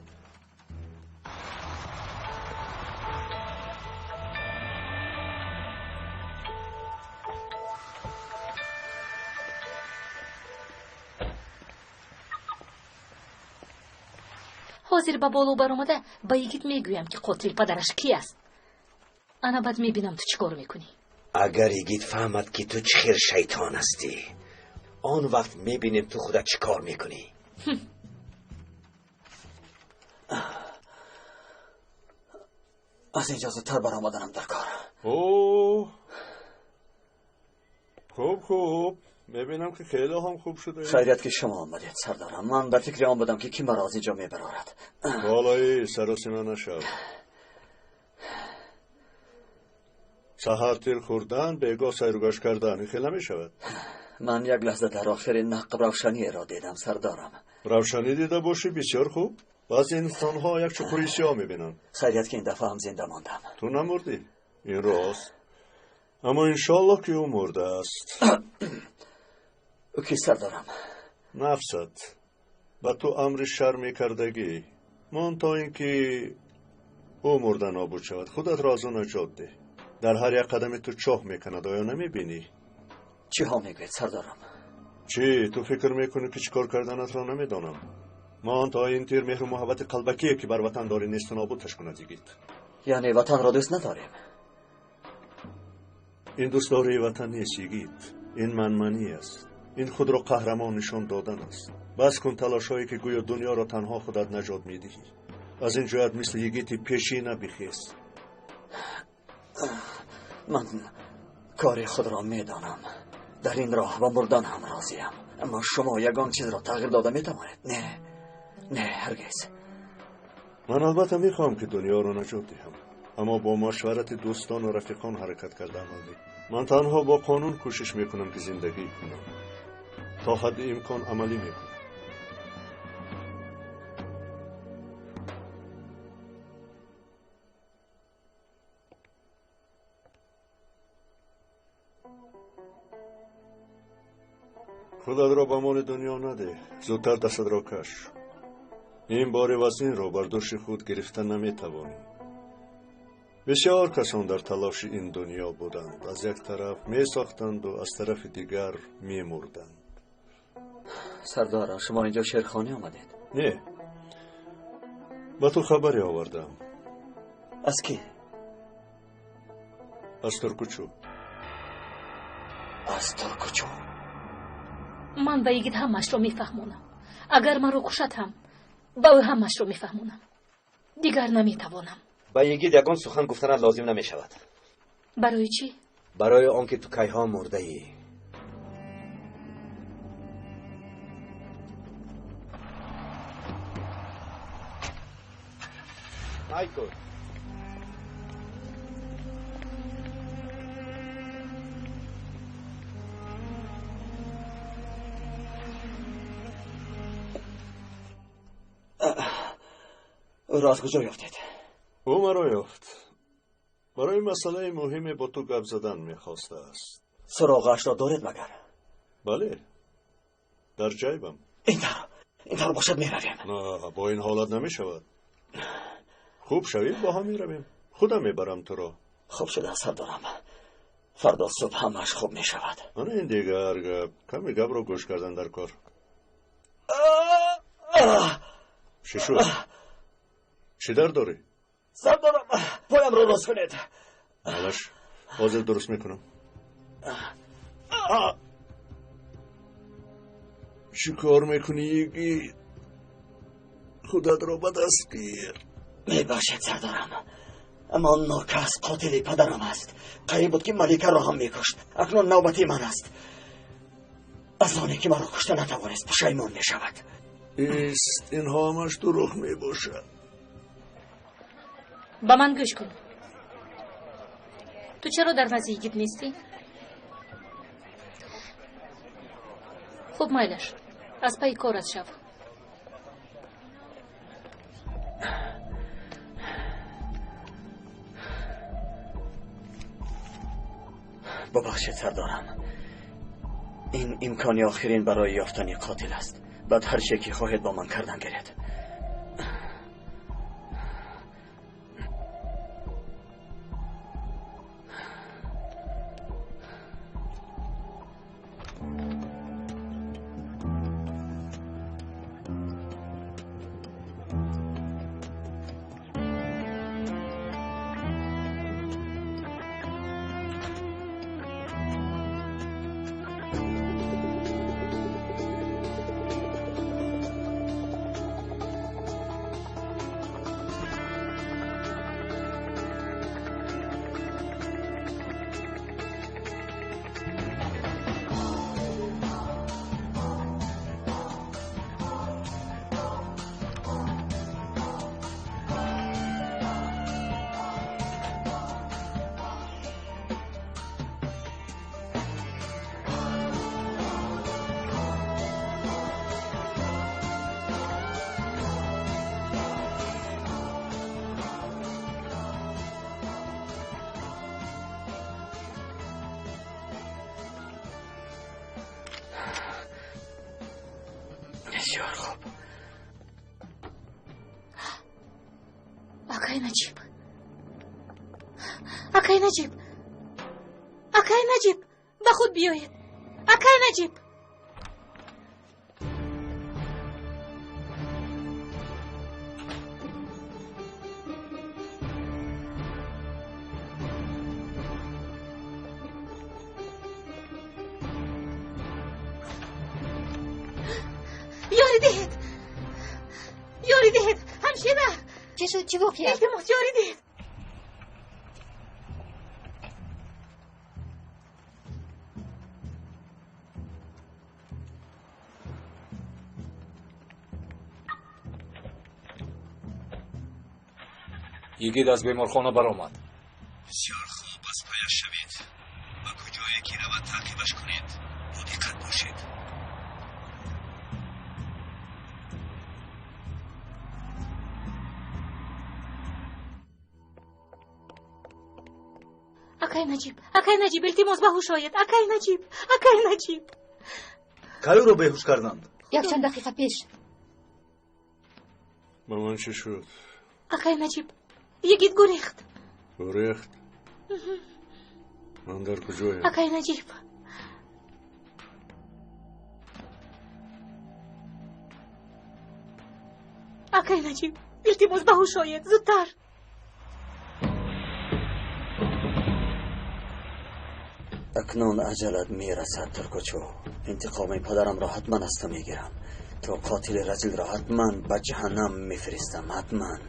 Ҳозир ба боло баромада ба йигит мегӯям, ки қотил падараш ки аст. Ана баъд мебинам, ту чӣ кор мекунӣ. Агар йигит фаҳмад, ки ту чӣ хел шайтон ҳастӣ, он вақт мебинем, ту худат чӣ кор мекунӣ. Аз инҷо зудтар баромаданам дар кор. О, хуб, хуб, мебинам, ки хеле ҳам хуб шуда. Хайрият, ки шумо омадед, сардарам. Ман дар фикри он будам, ки кӣ маро аз инҷо мебарорад. Болои саросима нашав. Саҳар тир хӯрдан, бегоҳ сайругашт кардан, ин хел намешавад. Ман як лаҳза дар охири нақб равшаниеро дидам, сардарам. Равшанӣ дида бошӣ, бисёр хуб. Баъзе инсонҳо як чуқури сиёҳ мебинанд. Хайрият, ки ин дафъа ҳам зинда мондам. Ту намурдӣ, ин рост, аммо иншоаллоҳ, ки ӯ мурдааст. Ӯ ки, сардарам? Нафсат ба ту амри шар мекардагӣ мон, то ин ки ӯ мурда нобуд шавад. Худатро аз ӯ наҷот деҳ. Дар ҳар як қадами ту чоҳ мекунад, оё намебинӣ? Чиҳо мегӯед, сардарам? Чӣ, ту фикр мекунӣ, ки чӣ кор карданатро намедонам? Мон то ин тир меҳру муҳаббати қалбакие, ки бар ватан дорӣ, несту нобудташ кунад, йигит. Яъне ватанро дӯст надорем? Ин дӯстдории ватан нест, йигит. Ин манманӣ аст. Ин худро қаҳрамон нишон додан аст. Бас кун талошҳое, ки гӯё дунёро танҳо худат наҷот медиҳӣ. Аз ин ҷоят мисли йигити пешина бихез. Ман кори худро медонам. Дар ин роҳ ба мурдан ҳам розиям, аммо шумо ягон чизро тағйир дода метавонед? Не, не, ҳаргиз. Ман албатта мехоҳам, ки дунёро наҷот диҳам, аммо бо машварати дӯстону рафиқон ҳаракат карда амалӣ. Ман танҳо бо қонун кӯшиш мекунам, ки зиндагӣ кунам. То ҳадди имкон амалӣ мекунам. Худатро ба моли дунё надеҳ, зудтар дастатро каш. Ин бори вазнинро бар дӯши худ гирифта наметавонӣ. Бисёр касон дар талоши ин дунё буданд. Аз як тараф месохтанду аз тарафи дигар мемурданд. Сардора, шумо инҷо шеърхонӣ омадед? Не, ба ту хабаре овардам. Аз кӣ? Аз Туркучу. Аз Туркучу? Ман ба йигит ҳамаашро мефаҳмонам. Агар маро кушад ҳам, ба ӯ ҳамаашро мефаҳмонам. Дигар наметавонам. Ба йигит ягон сухан гуфтанат лозим намешавад. Барои чӣ? Барои он ки ту кайҳо мурдаӣ. Айко. Ӯро аз куҷо ёфтед? Ӯ маро ёфт. Барои масъалаи муҳиме бо ту гап задан мехостааст. Суроғаашро доред магар? Бале, дар ҷайбам. Ин тавр бошад меравем. На, бо ин ҳолат намешавад. Хуб шавӣ, бо ҳам меравем. Худам мебарам туро. Хуб шуда, сардорам. Фардо субҳ ҳамааш хуб мешавад. Ана ин дигар гап. Каме гапро гӯш кардан дар кор. Чӣ шуд? Чӣ дард дорӣ? Сардорам, поямро рост кунед. Малаш, ҳозир дуруст мекунам. Чӣ кор мекунӣ, йигит? Худатро ба даст гир. Мебахшед, сардорам, аммо он нокас қотили падарам аст. Қариб буд, ки маликаро ҳам мекушт. Акнун навбати ман аст. Аз оне ки маро кушта натавонист, пушаймон мешавад. Ист, инҳо ҳамаш дурӯғ мебошад. Ба ман гӯш кун. Ту чаро дар назди йигит нестӣ? Хуб, майлаш, аз пайи корат шав. Бубахшед, сардорам, ин имкони охирин барои ёфтани қотил аст. Баъд ҳар чие ки хоҳед бо ман кардан гиред. Бисёр хуб. Акай Наҷиб, акай Наҷиб, акай Наҷиб, ба худ биёед. Акай Наҷиб. Ёрӣ диҳед, ёрӣ диҳед, ҳамшира. Чӣ шуд, чӣ воқеа? Илтимос, ёрӣ диҳед. Йигит аз беморхона баромад. Бисёр хуб, аз паяш шавед. Ба куҷое ки равад таъқибаш кунед. Бо диққат бошед. Акай Наҷиб, акай Наҷиб, илтимос, ба ҳуш оед. Акай Наҷиб, акай Наҷиб. Кай ӯро беҳуш карданд? Якчанд дақиқа пеш. Ба ман чӣ шуд? Акай Наҷиб, йигит гурехт. Гурехт? Ман дар куҷоям? Акай Наҷиб. Акай Наҷиб, илтимос, ба ҳуш оед, зудтар. Акнун аҷалат мерасад, Туркучу. Интиқоми падарамро ҳатман аз ту мегирам. Ту қотили разилро ҳатман ба ҷаҳаннам мефиристам, ҳатман.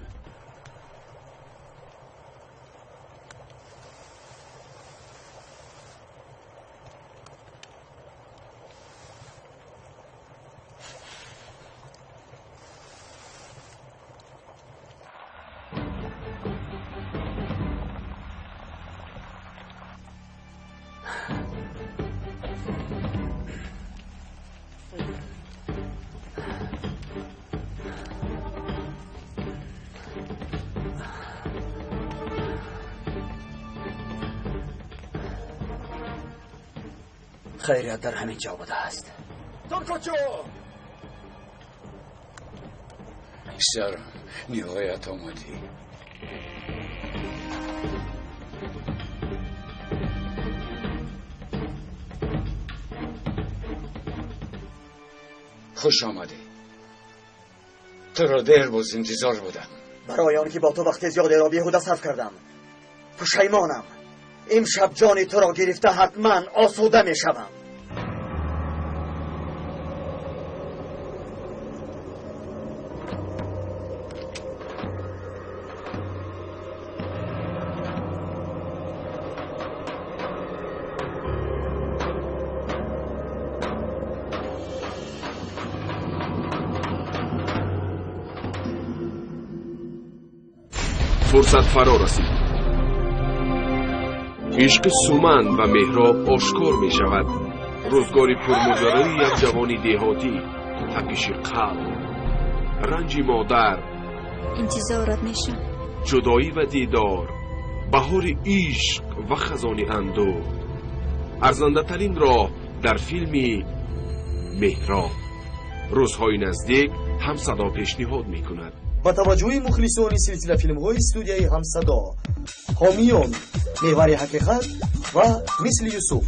Хайрият дар ҳамин ҷо будааст. Писарам, ниҳоят омадӣ. Хуш омадӣ. Туро дер боз интизор будам. Барои он ки бо ту вақти зиёдеро беҳуда сарф кардам, пушаймонам. Имшаб ҷони туро гирифта ҳатман осуда мешавам. Фурсат фаро расид. Ишқи Суман ва Меҳроб ошкор мешавад. Рӯзгори пурмоҷарои як ҷавони деҳотӣ, тапиши қалб, ранҷи модар, интизорат мешам, ҷудоӣ ва дидор, баҳори ишқ ва хазони андӯҳ. Арзандатарин роҳ дар филми Меҳроб. Рӯзҳои наздик Ҳамсадо пешниҳод мекунад. Ба таваҷҷӯҳи мухлисони силсилафилмҳои студияи Ҳамсадо, ҳомиён Меҳвари ҳақиқат ва Мисли Юсуф,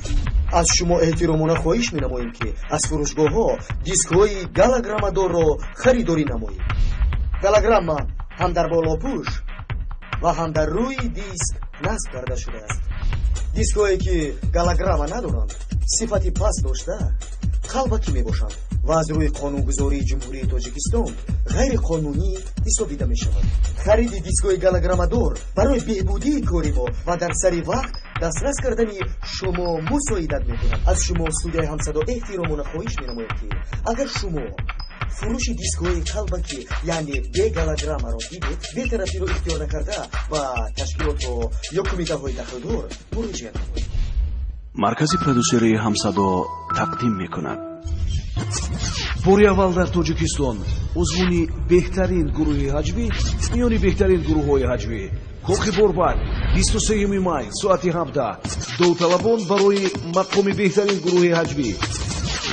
аз шумо эҳтиромона хоҳиш менамоем, ки аз фурӯшгоҳҳо дискҳои галограммадорро харидорӣ намоед. Галограмма ҳам дар болопӯш ва ҳам дар рӯи диск насб карда шудааст. Дискҳое ки галограмма надоранд, сифати паст дошта, қалбакӣ мебошанд ва аз рӯи қонунгузории Ҷумҳурии Тоҷикистон ғайриқонунӣ ҳисобида мешавад. Хариди дискҳои галограммадор барои беҳбудии кори мо ва дар сари вақт дастрас кардани шумо мусоидат мекунад. Аз шумо студияи Ҳамсадо эҳтиромона хоҳиш менамоем, ки агар шумо фурӯши дискҳои қалбакӣ, яъне бегалограммаро дидед, бетарафиро ихтиёр накарда ба ташкилотҳо ё кумитаҳои дахлдор муроҷиат намоед. Маркази продюсерии Ҳамсадо тақдим мекунад. Бори аввал дар Тоҷикистон озмуни беҳтарин гурӯҳи ҳаҷвӣ миёни беҳтарин гурӯҳҳои ҳаҷвӣ. Кохи Борбад, 23 май, соати 17. Довталабон барои мақоми беҳтарин гурӯҳи ҳаҷвӣ.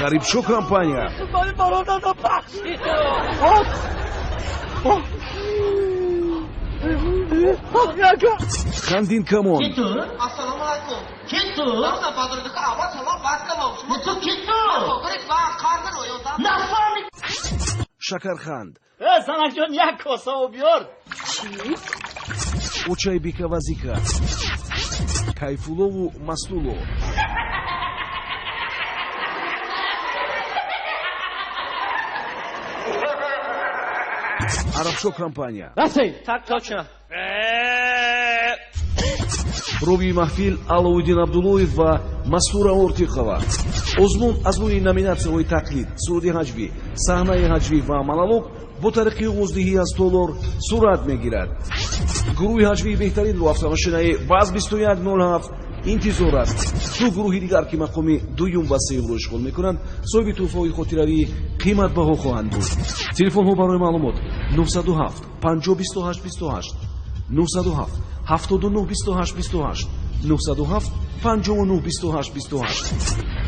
Ғарибшо компания. Хандин камон. Ассалому алайкум. Киту? Шакарханд. Занакҷон, як коса об биёр. Чӣ? Очайбека Вазика. Кайфуллову Мастулло. Арабшо компания. Так точно. Ровии маҳфил Аловуддин Абдуллоев ва Мастура Ортиқова. Озмун аз рӯи номинатсияҳои тақлид, суруди ҳаҷвӣ, саҳнаи ҳаҷвӣ ва монолог бо тариқи овоздиҳӣ аз толор сурат мегирад. Гурӯҳи ҳаҷвии беҳтаринро автомошинаи ВАЗ 2107 интизор аст. Ду гурӯҳи дигар, ки мақоми дуюм ва сеюмро ишғол мекунанд, соҳиби тӯҳфаҳои хотиравии қиматбаҳо хоҳанд буд. Телефонҳо барои маълумот 907 50 28 28, 907 79 28 28, 907 59 28 28.